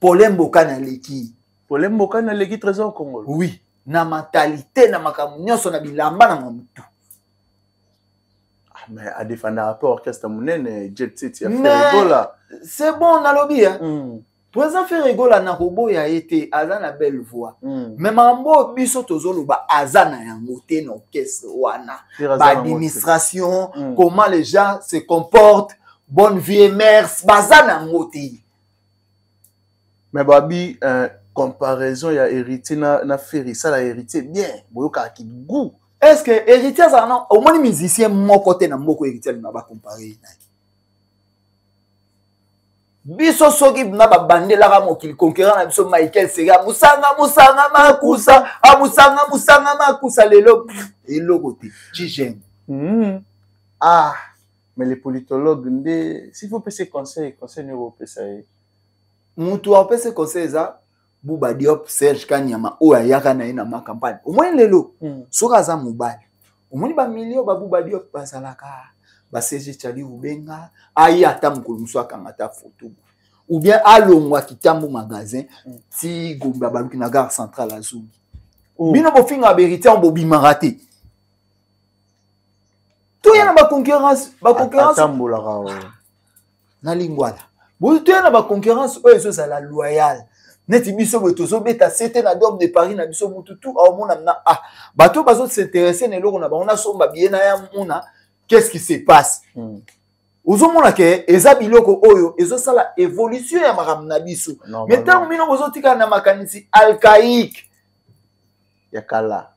[SPEAKER 2] Polem Bokana leki.
[SPEAKER 1] Polem Bokana leki Trésor Congolo.
[SPEAKER 2] Oui, na mentalité na makambo nyonso na bilamba na mamutu.
[SPEAKER 1] Ah, mais a défendre rapport orchestre munene Jet Set ya
[SPEAKER 2] Mais
[SPEAKER 1] Ferre Gola.
[SPEAKER 2] C'est bon nalobi hein. Président Ferre Gola na koboya ete aza na belle voix. Mais mambo biso tozoloba aza na yango te na orchestre wana.
[SPEAKER 1] Ferre aza
[SPEAKER 2] Ba
[SPEAKER 1] na yango te.
[SPEAKER 2] administration, comment les gens se comportent, bonne vie et mœurs, baza na yango te.
[SPEAKER 1] Mais babi, comparaison ya héritier na Ferre, ça la héritier bien, boyoka ki goût.
[SPEAKER 2] Est-ce que héritier aza na omoni musicien moko te na moko héritier alinga ba comparer na ye? Biso soki na babandelaka mokili concurrent na biso Michael Sega musanga musanga makusa a musanga musanga makusa lelo eloko te Gigene.
[SPEAKER 1] Ah mais les politologues nde s'il faut pesa conseil, conseil nini opesa ye?
[SPEAKER 2] Mutu apesa conseil eza Bouba Diop, Serge Kanyama oyo ayaka na ye na ma campagne. Omoni lelo soki aza mobali, omoni ba millions ba Bouba Diop bazalaka ba Serge Chali Rubenga aye ata mokolo mosusu akanga ata photo ou bien alongwa Kitambo magasin ti Gombe abaluki na gare centrale azongi. Bino bofinga ba héritier bobimaka te. Toya na ba concurrence, ba concurrence
[SPEAKER 1] atambolaka
[SPEAKER 2] na lingwala. Botoya na ba concurrence oyo ezozala loyale. Neti biso boye tozobeta sete na Dome de Paris na biso mutu tu aomona na ah bato bazo s'intéresser na eloko na bango na somba billet na ya mona qu'est-ce qui se passe? Ozomona ke eza biloko oyo ezosala évolution ya makambo na biso. Mais ntango bino bozotikala na makanisi archaïque
[SPEAKER 1] ya kala.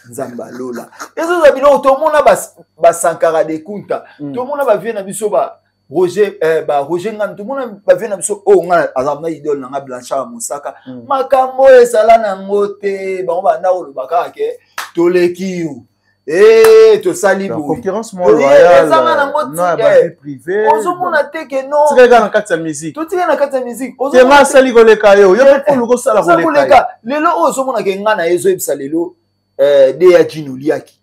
[SPEAKER 2] Nzambe alola. Ezoza biloko tomona ba Sankara de Kunta, tomona ba vieux na biso ba Roger, ba Roger Ngani, tomona ba vieux na biso oyo nga aza na idole na nga Blanchard Mosaka. Makambo oyo ezala nango te, bango banda koloba kaka ke toleki yo. Eh, tosali
[SPEAKER 1] Donc,
[SPEAKER 2] boye.
[SPEAKER 1] concurrence moko
[SPEAKER 2] Toye,
[SPEAKER 1] loyale,
[SPEAKER 2] ezanga nango
[SPEAKER 1] non, ya
[SPEAKER 2] ti,
[SPEAKER 1] ba
[SPEAKER 2] eh.
[SPEAKER 1] vie privée,
[SPEAKER 2] Ozomona
[SPEAKER 1] donc.
[SPEAKER 2] te ke non.
[SPEAKER 1] Tika kaka na kati ya musique.
[SPEAKER 2] Totika na kati ya musique.
[SPEAKER 1] Te nga
[SPEAKER 2] Ozomona te
[SPEAKER 1] asali koleka yo. Yo mpe oluka osala
[SPEAKER 2] Oza
[SPEAKER 1] koleka yo.
[SPEAKER 2] koleka. Lelo oyo ozomona ke nga na ye ezoyebisa lelo, Deya Jino Liaki.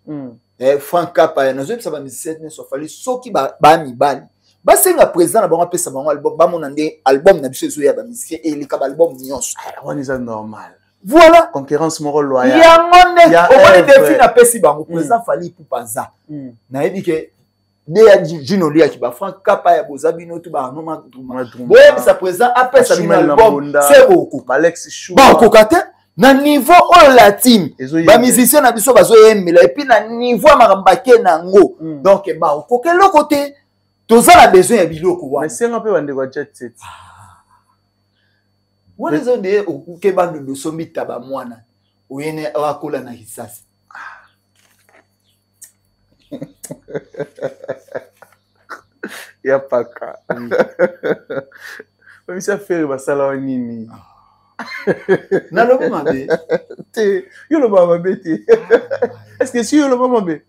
[SPEAKER 2] Franck Kapa, nazoyebisa ba musiciens nyonso afali soki ba mibali. Basenga président na bango apesa bango album, bamona nde album na biso ezoya ba musiciens, eleka ba album nyonso.
[SPEAKER 1] Ah, wana eza normal.
[SPEAKER 2] Voilà.
[SPEAKER 1] Concurrence moko loyale.
[SPEAKER 2] Yango nde,
[SPEAKER 1] Ya
[SPEAKER 2] omoni
[SPEAKER 1] œuvre.
[SPEAKER 2] défi na pesi bango, président Fally Ipupa aza. Nayebi ke Deya Jino Liaki, ba Franck Kapa ya boza bino tu ba Arnaud Madruma.
[SPEAKER 1] Madruma.
[SPEAKER 2] Boyebisa président apesa bino
[SPEAKER 1] Achumel
[SPEAKER 2] album,
[SPEAKER 1] Lambonda.
[SPEAKER 2] c'est beaucoup.
[SPEAKER 1] Ba Alex Chou.
[SPEAKER 2] Ba okoka te na niveau oyo la team.
[SPEAKER 1] Ezoyemba.
[SPEAKER 2] Ba musicien na biso bazoyembela et puis na niveau ya makambo bake nango. Donc ba okoka eloko te. Toza na besoin ya biloko wana.
[SPEAKER 1] Mais senga pe bandeko ya jet set.
[SPEAKER 2] Wana eza nde okuke bandu losombi taba mwana. Oyene akola na kisasa.
[SPEAKER 1] Ya paka. Bamisa fere basala wa nini?
[SPEAKER 2] Nalobi mabe.
[SPEAKER 1] Te, yo loba mabe te. Est-ce que si yo loba mabe?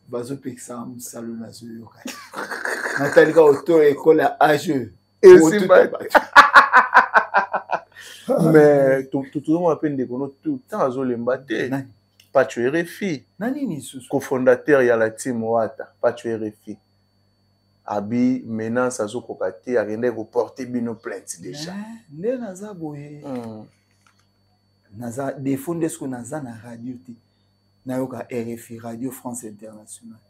[SPEAKER 2] Bazopekisa mosalo nazoyoka. Natalika auto école ya AGE.
[SPEAKER 1] Esimba. Mais tozomona mpe ndeko no tout le temps azolemba te.
[SPEAKER 2] Nani?
[SPEAKER 1] Pacho RFI.
[SPEAKER 2] Nani lisusu?
[SPEAKER 1] Cofondateur ya la team Wata, Pacho RFI. Abi menace azokoka te, akendaki koporter bino plainte déjà.
[SPEAKER 2] Eh, nde naza boye. Naza défaut nde soki naza na radio te. Nayoka RFI, Radio France Internationale.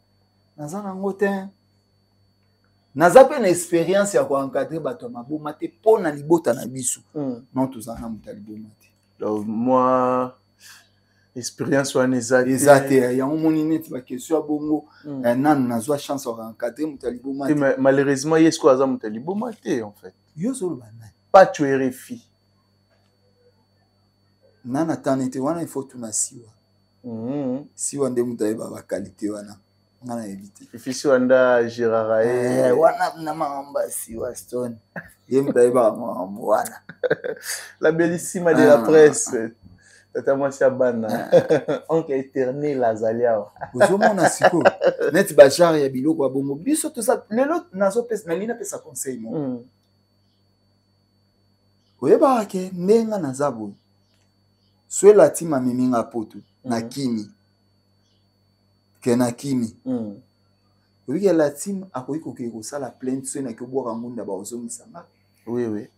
[SPEAKER 2] Naza nango te. Naza pe na expérience ya koencadrer bato ya maboma te mpo na libota na biso. Non, tozala na moto ya liboma te.
[SPEAKER 1] Donc, moi, expérience wana eza te.
[SPEAKER 2] Eza te. Yango moni neti ba question ya bongo, nanu nazwa chance ya koencadrer moto ya liboma
[SPEAKER 1] Te,
[SPEAKER 2] te.
[SPEAKER 1] mais malheureusement, ye sikoyo aza moto ya liboma te, en fait.
[SPEAKER 2] Yo ozoloba nani?
[SPEAKER 1] Pacho RFI.
[SPEAKER 2] Nana tane te, wana il faut tuna siwa. Siwa nde moto ayeba ba qualité wana. Nga nayebi te.
[SPEAKER 1] Fifi Siwa nda Gérard aye.
[SPEAKER 2] Wana na makambo ya Siwa Stone. Ye moto ayebaka makambo wana.
[SPEAKER 1] La bellissima de la presse. Tata mwasi ya bana. Oncle éternel azali awa.
[SPEAKER 2] Ozomona sikoyo. Neti ba genre ya biloko ya bongo. Biso toza lelo nazopesa, nalingi napesa conseil moko. Oyebaka ke ndenge naza boye. Swela tima amemi nga poto na kimi. Ke na kimi. Oyebi ke la team akoki kokende kosala plainte soki naki obwaka ngunda ba ozongisa nga.
[SPEAKER 1] Oui, oui.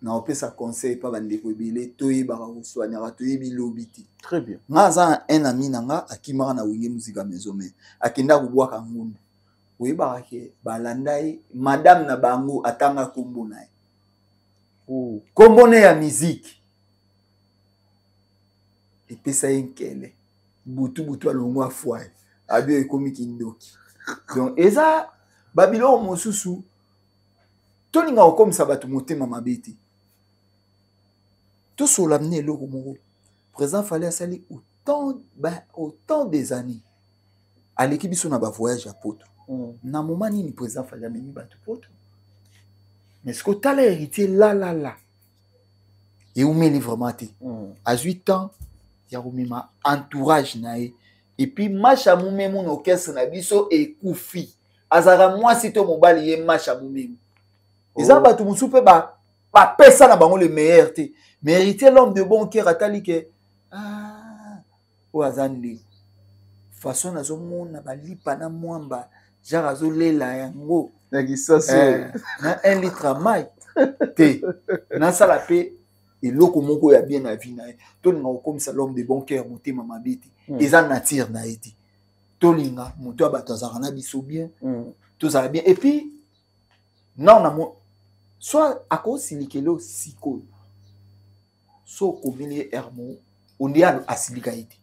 [SPEAKER 2] Na opesa conseil pa bandeko ebele, toyebaka kosoignaka, toyebi lobi te.
[SPEAKER 1] Très bien.
[SPEAKER 2] Nga aza na un ami na nga akimaka na Wenge Musica Maison Mère. Akenda kobwaka ngunda. Oyebaka ke balanda ye, madame na bango atanga kombo na ye.
[SPEAKER 1] Oh.
[SPEAKER 2] Kombo na ye ya musique. Epesa ye nkele. Butu butu alongwa foyer. Abi ekomi kindoki. Donc eza ba biloko mosusu tolinga kokomisa bato motema mabe te. Tosola mne eloko moko. Président Fally asali autant des années. Aleki biso na ba voyage ya poto. Na moment nini président Fally amemi bato poto? Mais sikoyo tala Héritier lalala eumeli vraiment te. Azwi temps ya komema entourage na ye. Et puis Masha Mumemu na orchestre na biso ekufi. Azalaka mwasi to mobali ye Masha Mumemu. Eza bato mosusu mpe bapesa na bango le meilleur te. Mais Héritier, l'homme de bon cœur, atali ke ah, oyo aza ndeko. Façon nazomona balipa na mwamba, genre azolela yango
[SPEAKER 1] na kisasi
[SPEAKER 2] na 1 litre ya mai te, nasala mpe eloko moko ya bien na vie na ye. Tolinga kokomisa l'homme de bon cœur motema mabe te. Eza nature na ye te. Tolinga moto ya bato azalaka na biso bien, tozala bien. Et puis non, na mo soit akosilikelo sikoyo, so okomeli ye hermo onde asilika ye te.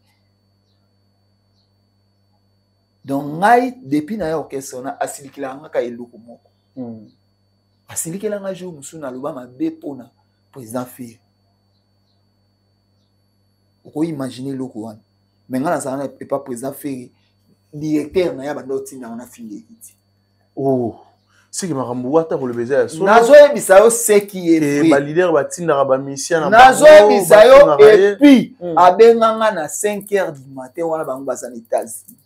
[SPEAKER 2] Donc ngai depuis na ye orchestre wana asilikelaka nga kaka eloko moko. Asilikela nga jour mosusu naloba mabe mpona président Ferre. Okoimagine eloko wana, mais ngai nazala na epa président Ferre, directeur na ye abanda otindanga na finga Héritier.
[SPEAKER 1] Oh, siki makambo wata koloba eza ya solo.
[SPEAKER 2] Nazoyebisa yo seki ye
[SPEAKER 1] baleader batindaka bamisia na
[SPEAKER 2] nazoyebisa yo. Et puis abenganga na 5 heures du matin wana, bango baza na États-Unis.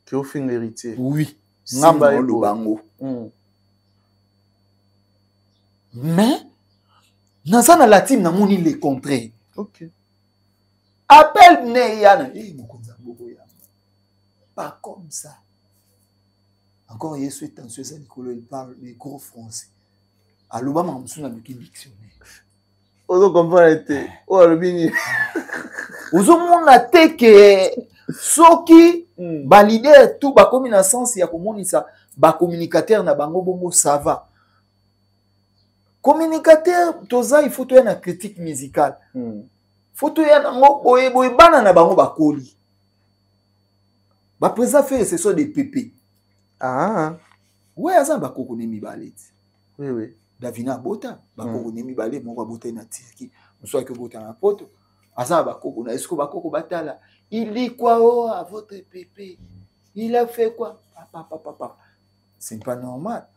[SPEAKER 1] Ke ofinga Héritier?
[SPEAKER 2] Oui, nga oloba yango. Mais naza na latine, namoni le contraire. Appel ne yana e mokonzi ya mboka yango, pas comme ça encore. Yesu etension eza likolo, il parle le gros français, aloba makambo mosusu naluki dictionnaire.
[SPEAKER 1] Ozo comprendre te oyo alobi nini.
[SPEAKER 2] Ozomona te ke soki baleader tout bakomi na sens ya komonisa bacommunicateur na bango bongo, ça va. Communicateur toza, il faut toya na critique musicale, faut toya nango boye boye. Bana na bango bakoli, baprésident Ferre, ce sont des pp.
[SPEAKER 1] Ah.
[SPEAKER 2] We aza na bakoko ne mibale ti.
[SPEAKER 1] Oui, oui.
[SPEAKER 2] Davina abota bakoko ne mibale, moko abotaki na Turquie, mosusu aki obota na Poto. Aza na bakoko na esiko, bakoko batala, il dit quoi? Oh, à votre pp, il a fait quoi? Papa papa papa, c'est pas normal.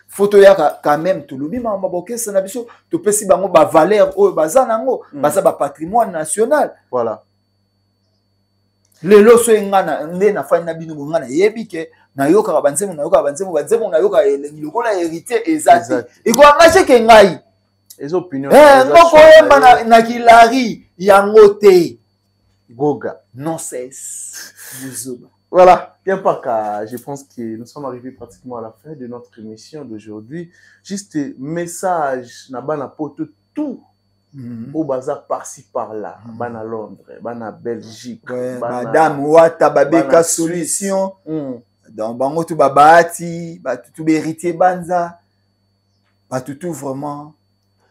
[SPEAKER 2] Faut toyaka quand même, tolobi makambo bakokesa na biso, topesi bango bavaleur oyo baza nango. Baza bapatrimoine national.
[SPEAKER 1] Voilà.
[SPEAKER 2] Lelo so nga na nde nafandi na bino, nga nayebi ke nayokaka banzembo, nayokaka banzembo, banzembo nayokaka elengi lokola Héritier eza te. Ekoengage ke ngai
[SPEAKER 1] eza opinion.
[SPEAKER 2] Moko oyemba na kilari yango te.
[SPEAKER 1] Goga.
[SPEAKER 2] Non cesse buzoba.
[SPEAKER 1] Voilà, bien Paka, je pense que nous sommes arrivés pratiquement à la fin de notre émission d'aujourd'hui. Juste message, na bana poto tout, oyo baza par-ci par-là, bana Londres, bana Belgique,
[SPEAKER 2] ouais, madame Wata babeka solution. Donc bango tu babati, batu tu héritier banza, batu tout vraiment.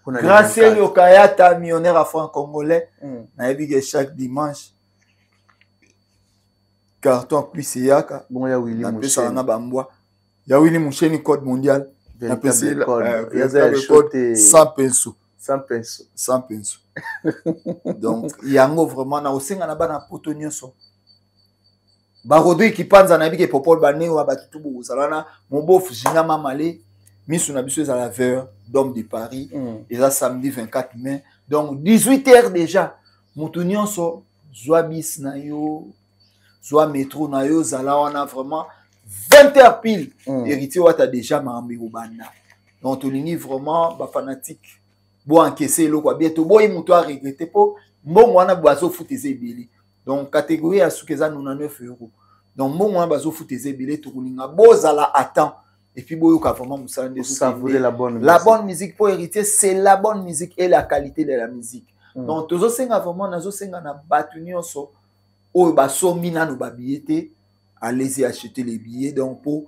[SPEAKER 2] Grâce Okayata, millionnaire à franc congolais, nayebi ke chaque dimanche carton plus eyaka.
[SPEAKER 1] Bon, ya Willy.
[SPEAKER 2] Napesaka na bambwa ya Willy Musheni, code mondial, napesi code sans pinceau.
[SPEAKER 1] Sans pinceau.
[SPEAKER 2] Sans pinceau. Donc yango vraiment na osenga na bana poto nyonso, barodrigue Kipanza, nayebi ke Popol Banewa, bato tu bokozala na mobofu Jina Mamale, miso na biso ezala vers Dôme de Paris. Eza samedi 24 mai, donc 18 heures déjà. Moto nyonso zwa bis na yo, zwa métro na yo, zala wana vraiment 20 heures pile. Héritier Wata déjà makambo ekobanda. Donc tolingi vraiment bafanatique boencaisse eloko ya bien, toboyi moto aregrete mpo mbongo wana bazofuta eza ebele. Donc catégorie ya suki eza 99 euros. Donc mbongo wana bazofuta eza ebele, tokolinga bozala à temps et puis boyoka vraiment mosala nde.
[SPEAKER 1] Savourer la bonne
[SPEAKER 2] la bonne musique pour Héritier, c'est la bonne musique et la qualité de la musique. Donc tozosenga vraiment, nazosenga na bato nyonso oyo basombi nano babillet te, allez-y acheter les billets. Donc po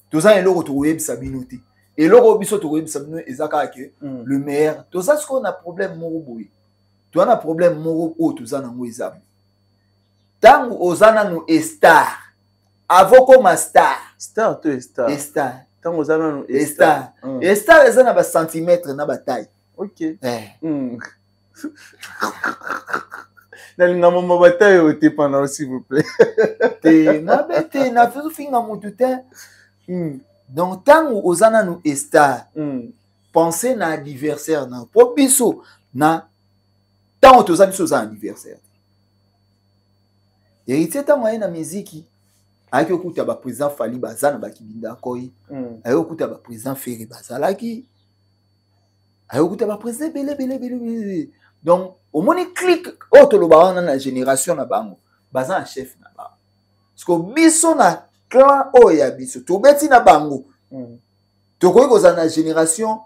[SPEAKER 2] toza na eloko tokoyebisa bino te, eloko oyo biso tokoyebisa bino eza kaka ke le meilleur. Toza sikoyo na problème moko boye, toza na problème moko oyo toza nango, eza ntango oza nanu star, avant koma star.
[SPEAKER 1] Star to star?
[SPEAKER 2] Star.
[SPEAKER 1] Ntango oza nanu
[SPEAKER 2] star. Star eza na bacentimètre na bataille.
[SPEAKER 1] Ok. Nalinga mama bataille oyo te pendant, s'il vous plaît.
[SPEAKER 2] Te, nabe te, nazofinga motu te. Donc ntango oza nanu estar, pense na adversaire na mpo biso na ntango toza, biso oza na adversaire te. Héritier, ntango aye na miziki, ayaki okuta baprésident Fally baza na bakibinda koi, ayaki okuta baprésident Ferre bazalaki, ayaki okuta baprésident ebele ebele ebele ebele. Donc omoni clique oyo toloba wana na génération na bango, baza na chef na bango. Parce que biso na clan oyo ya biso tobeti na bango, tokoki kozala na génération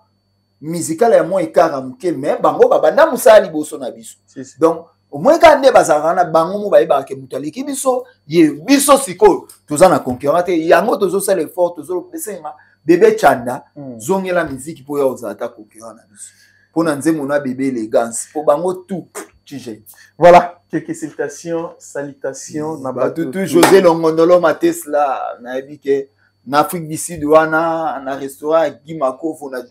[SPEAKER 2] musicale ya mwa écart ya moke, mais bango babanda mosala liboso na biso. Donc omoi kaka nde bazalaka na bango mo bayebaka ke moto aleki biso ye. Biso sikoyo toza na concurrent te, yango tozosala effort, tozosenga Bebe Chanda, zongela miziki mpo ya ozala ta concurrent na biso mpo na nzembo na Bebe Élégance, mpo bango tout tige.
[SPEAKER 1] Voilà, quelques salutations, salutations
[SPEAKER 2] na bato tout. José Longondolo ma Tesla, nayebi ke na Afrique du Sud wana, na restaurant ya Guy Makovo na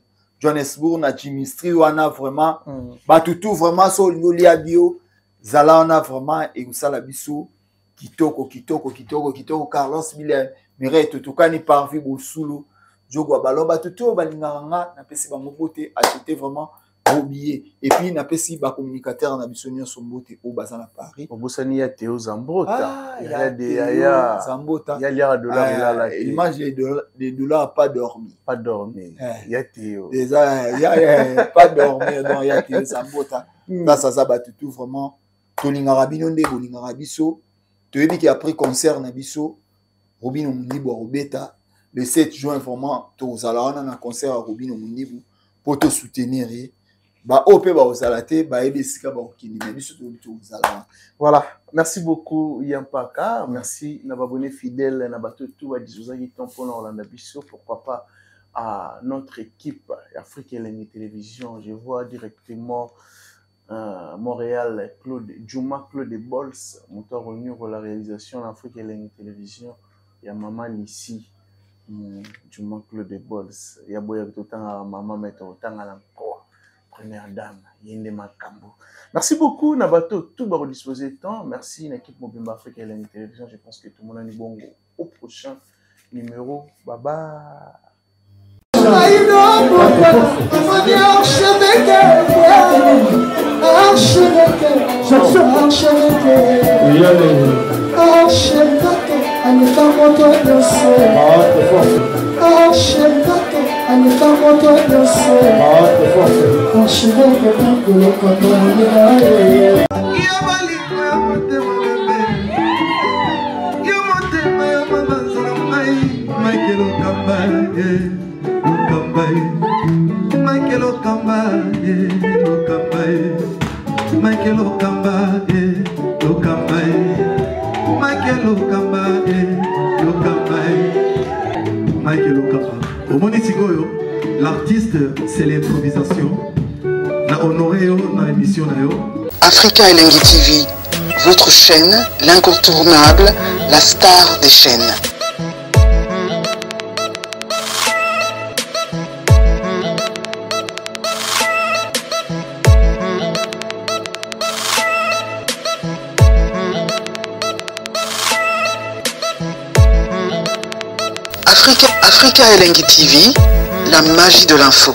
[SPEAKER 2] Johannesburg, na Chemistry wana, vraiment, bato tout vraiment, so olingi olia bio, zala wana vraiment, ekosala biso kitoko kitoko kitoko kitoko. Carlos Bile, Mireille Totokani, Parvi Bosulu, Jogwa Balo, bato to oyo balingaka nga, napesi bango mbote. Acheter vraiment gros billet. Et puis napesi bacommunicateur na biso nyonso mbote oyo baza na Paris.
[SPEAKER 1] Obosani ya Teo Zambota.
[SPEAKER 2] Ah,
[SPEAKER 1] ya de yaya
[SPEAKER 2] Zambota.
[SPEAKER 1] Ya liaka dollar elala te.
[SPEAKER 2] Image de dollars, pas dormi.
[SPEAKER 1] Pas dormi. Ya Teo.
[SPEAKER 2] Déjà ya pas dormir. Donc ya Teo Zambota, place aza, bato tout vraiment, tolingaka bino nde bolingaka biso. Toyebi ke après concert na biso, Robino Mundibu akobeta le 7 juin. Vraiment tokozala wana na concert ya Robino Mundibu mpo tosoutenir ye. Baoyo mpe bakozala te, bayebi esika bakokende na biso, toyebi tokozala wana.
[SPEAKER 1] Voilà, merci beaucoup Yampaka, merci na babone fidèle, na bato tout badisposaki temps mpona kolanda biso. Pourquoi pas à notre équipe Afrique Elengi Télévision. Je vois directement Montréal, Claude Juma, Claude Bols, moto revenu pour la réalisation d'Afrique Elengi Télévision, ya mama Lisi, Juma Claude Bols, ya boya totanga mama maître otanga na nkoa première dame yende makambo. Merci beaucoup na bato tout ba disposer temps. Merci na équipe mobimba Afrique Elengi Télévision. Je pense que tout le monde a bongo au prochain numéro. Bye bye.
[SPEAKER 4] Archevêque aleka moto nyonso, archevêque aleka moto nyonso, archevêque bikolokoto.
[SPEAKER 6] Yo bolingo ya motema bebe, yo motema ya mabanza na ngai, Michael Okamba ye, Okamba ye, Michael Okamba ye, Okamba ye, Michael Okamba ye, Okamba ye, Michael Okamba ye, Okamba ye, Michael Okamba. Omoni sikoyo, l'artiste, c'est l'improvisation. Na honoré yo na émission na yo.
[SPEAKER 7] Africa Elengi TV, votre chaîne, l'incontournable, la star des chaînes. Africa Elengi TV, la magie de l'info.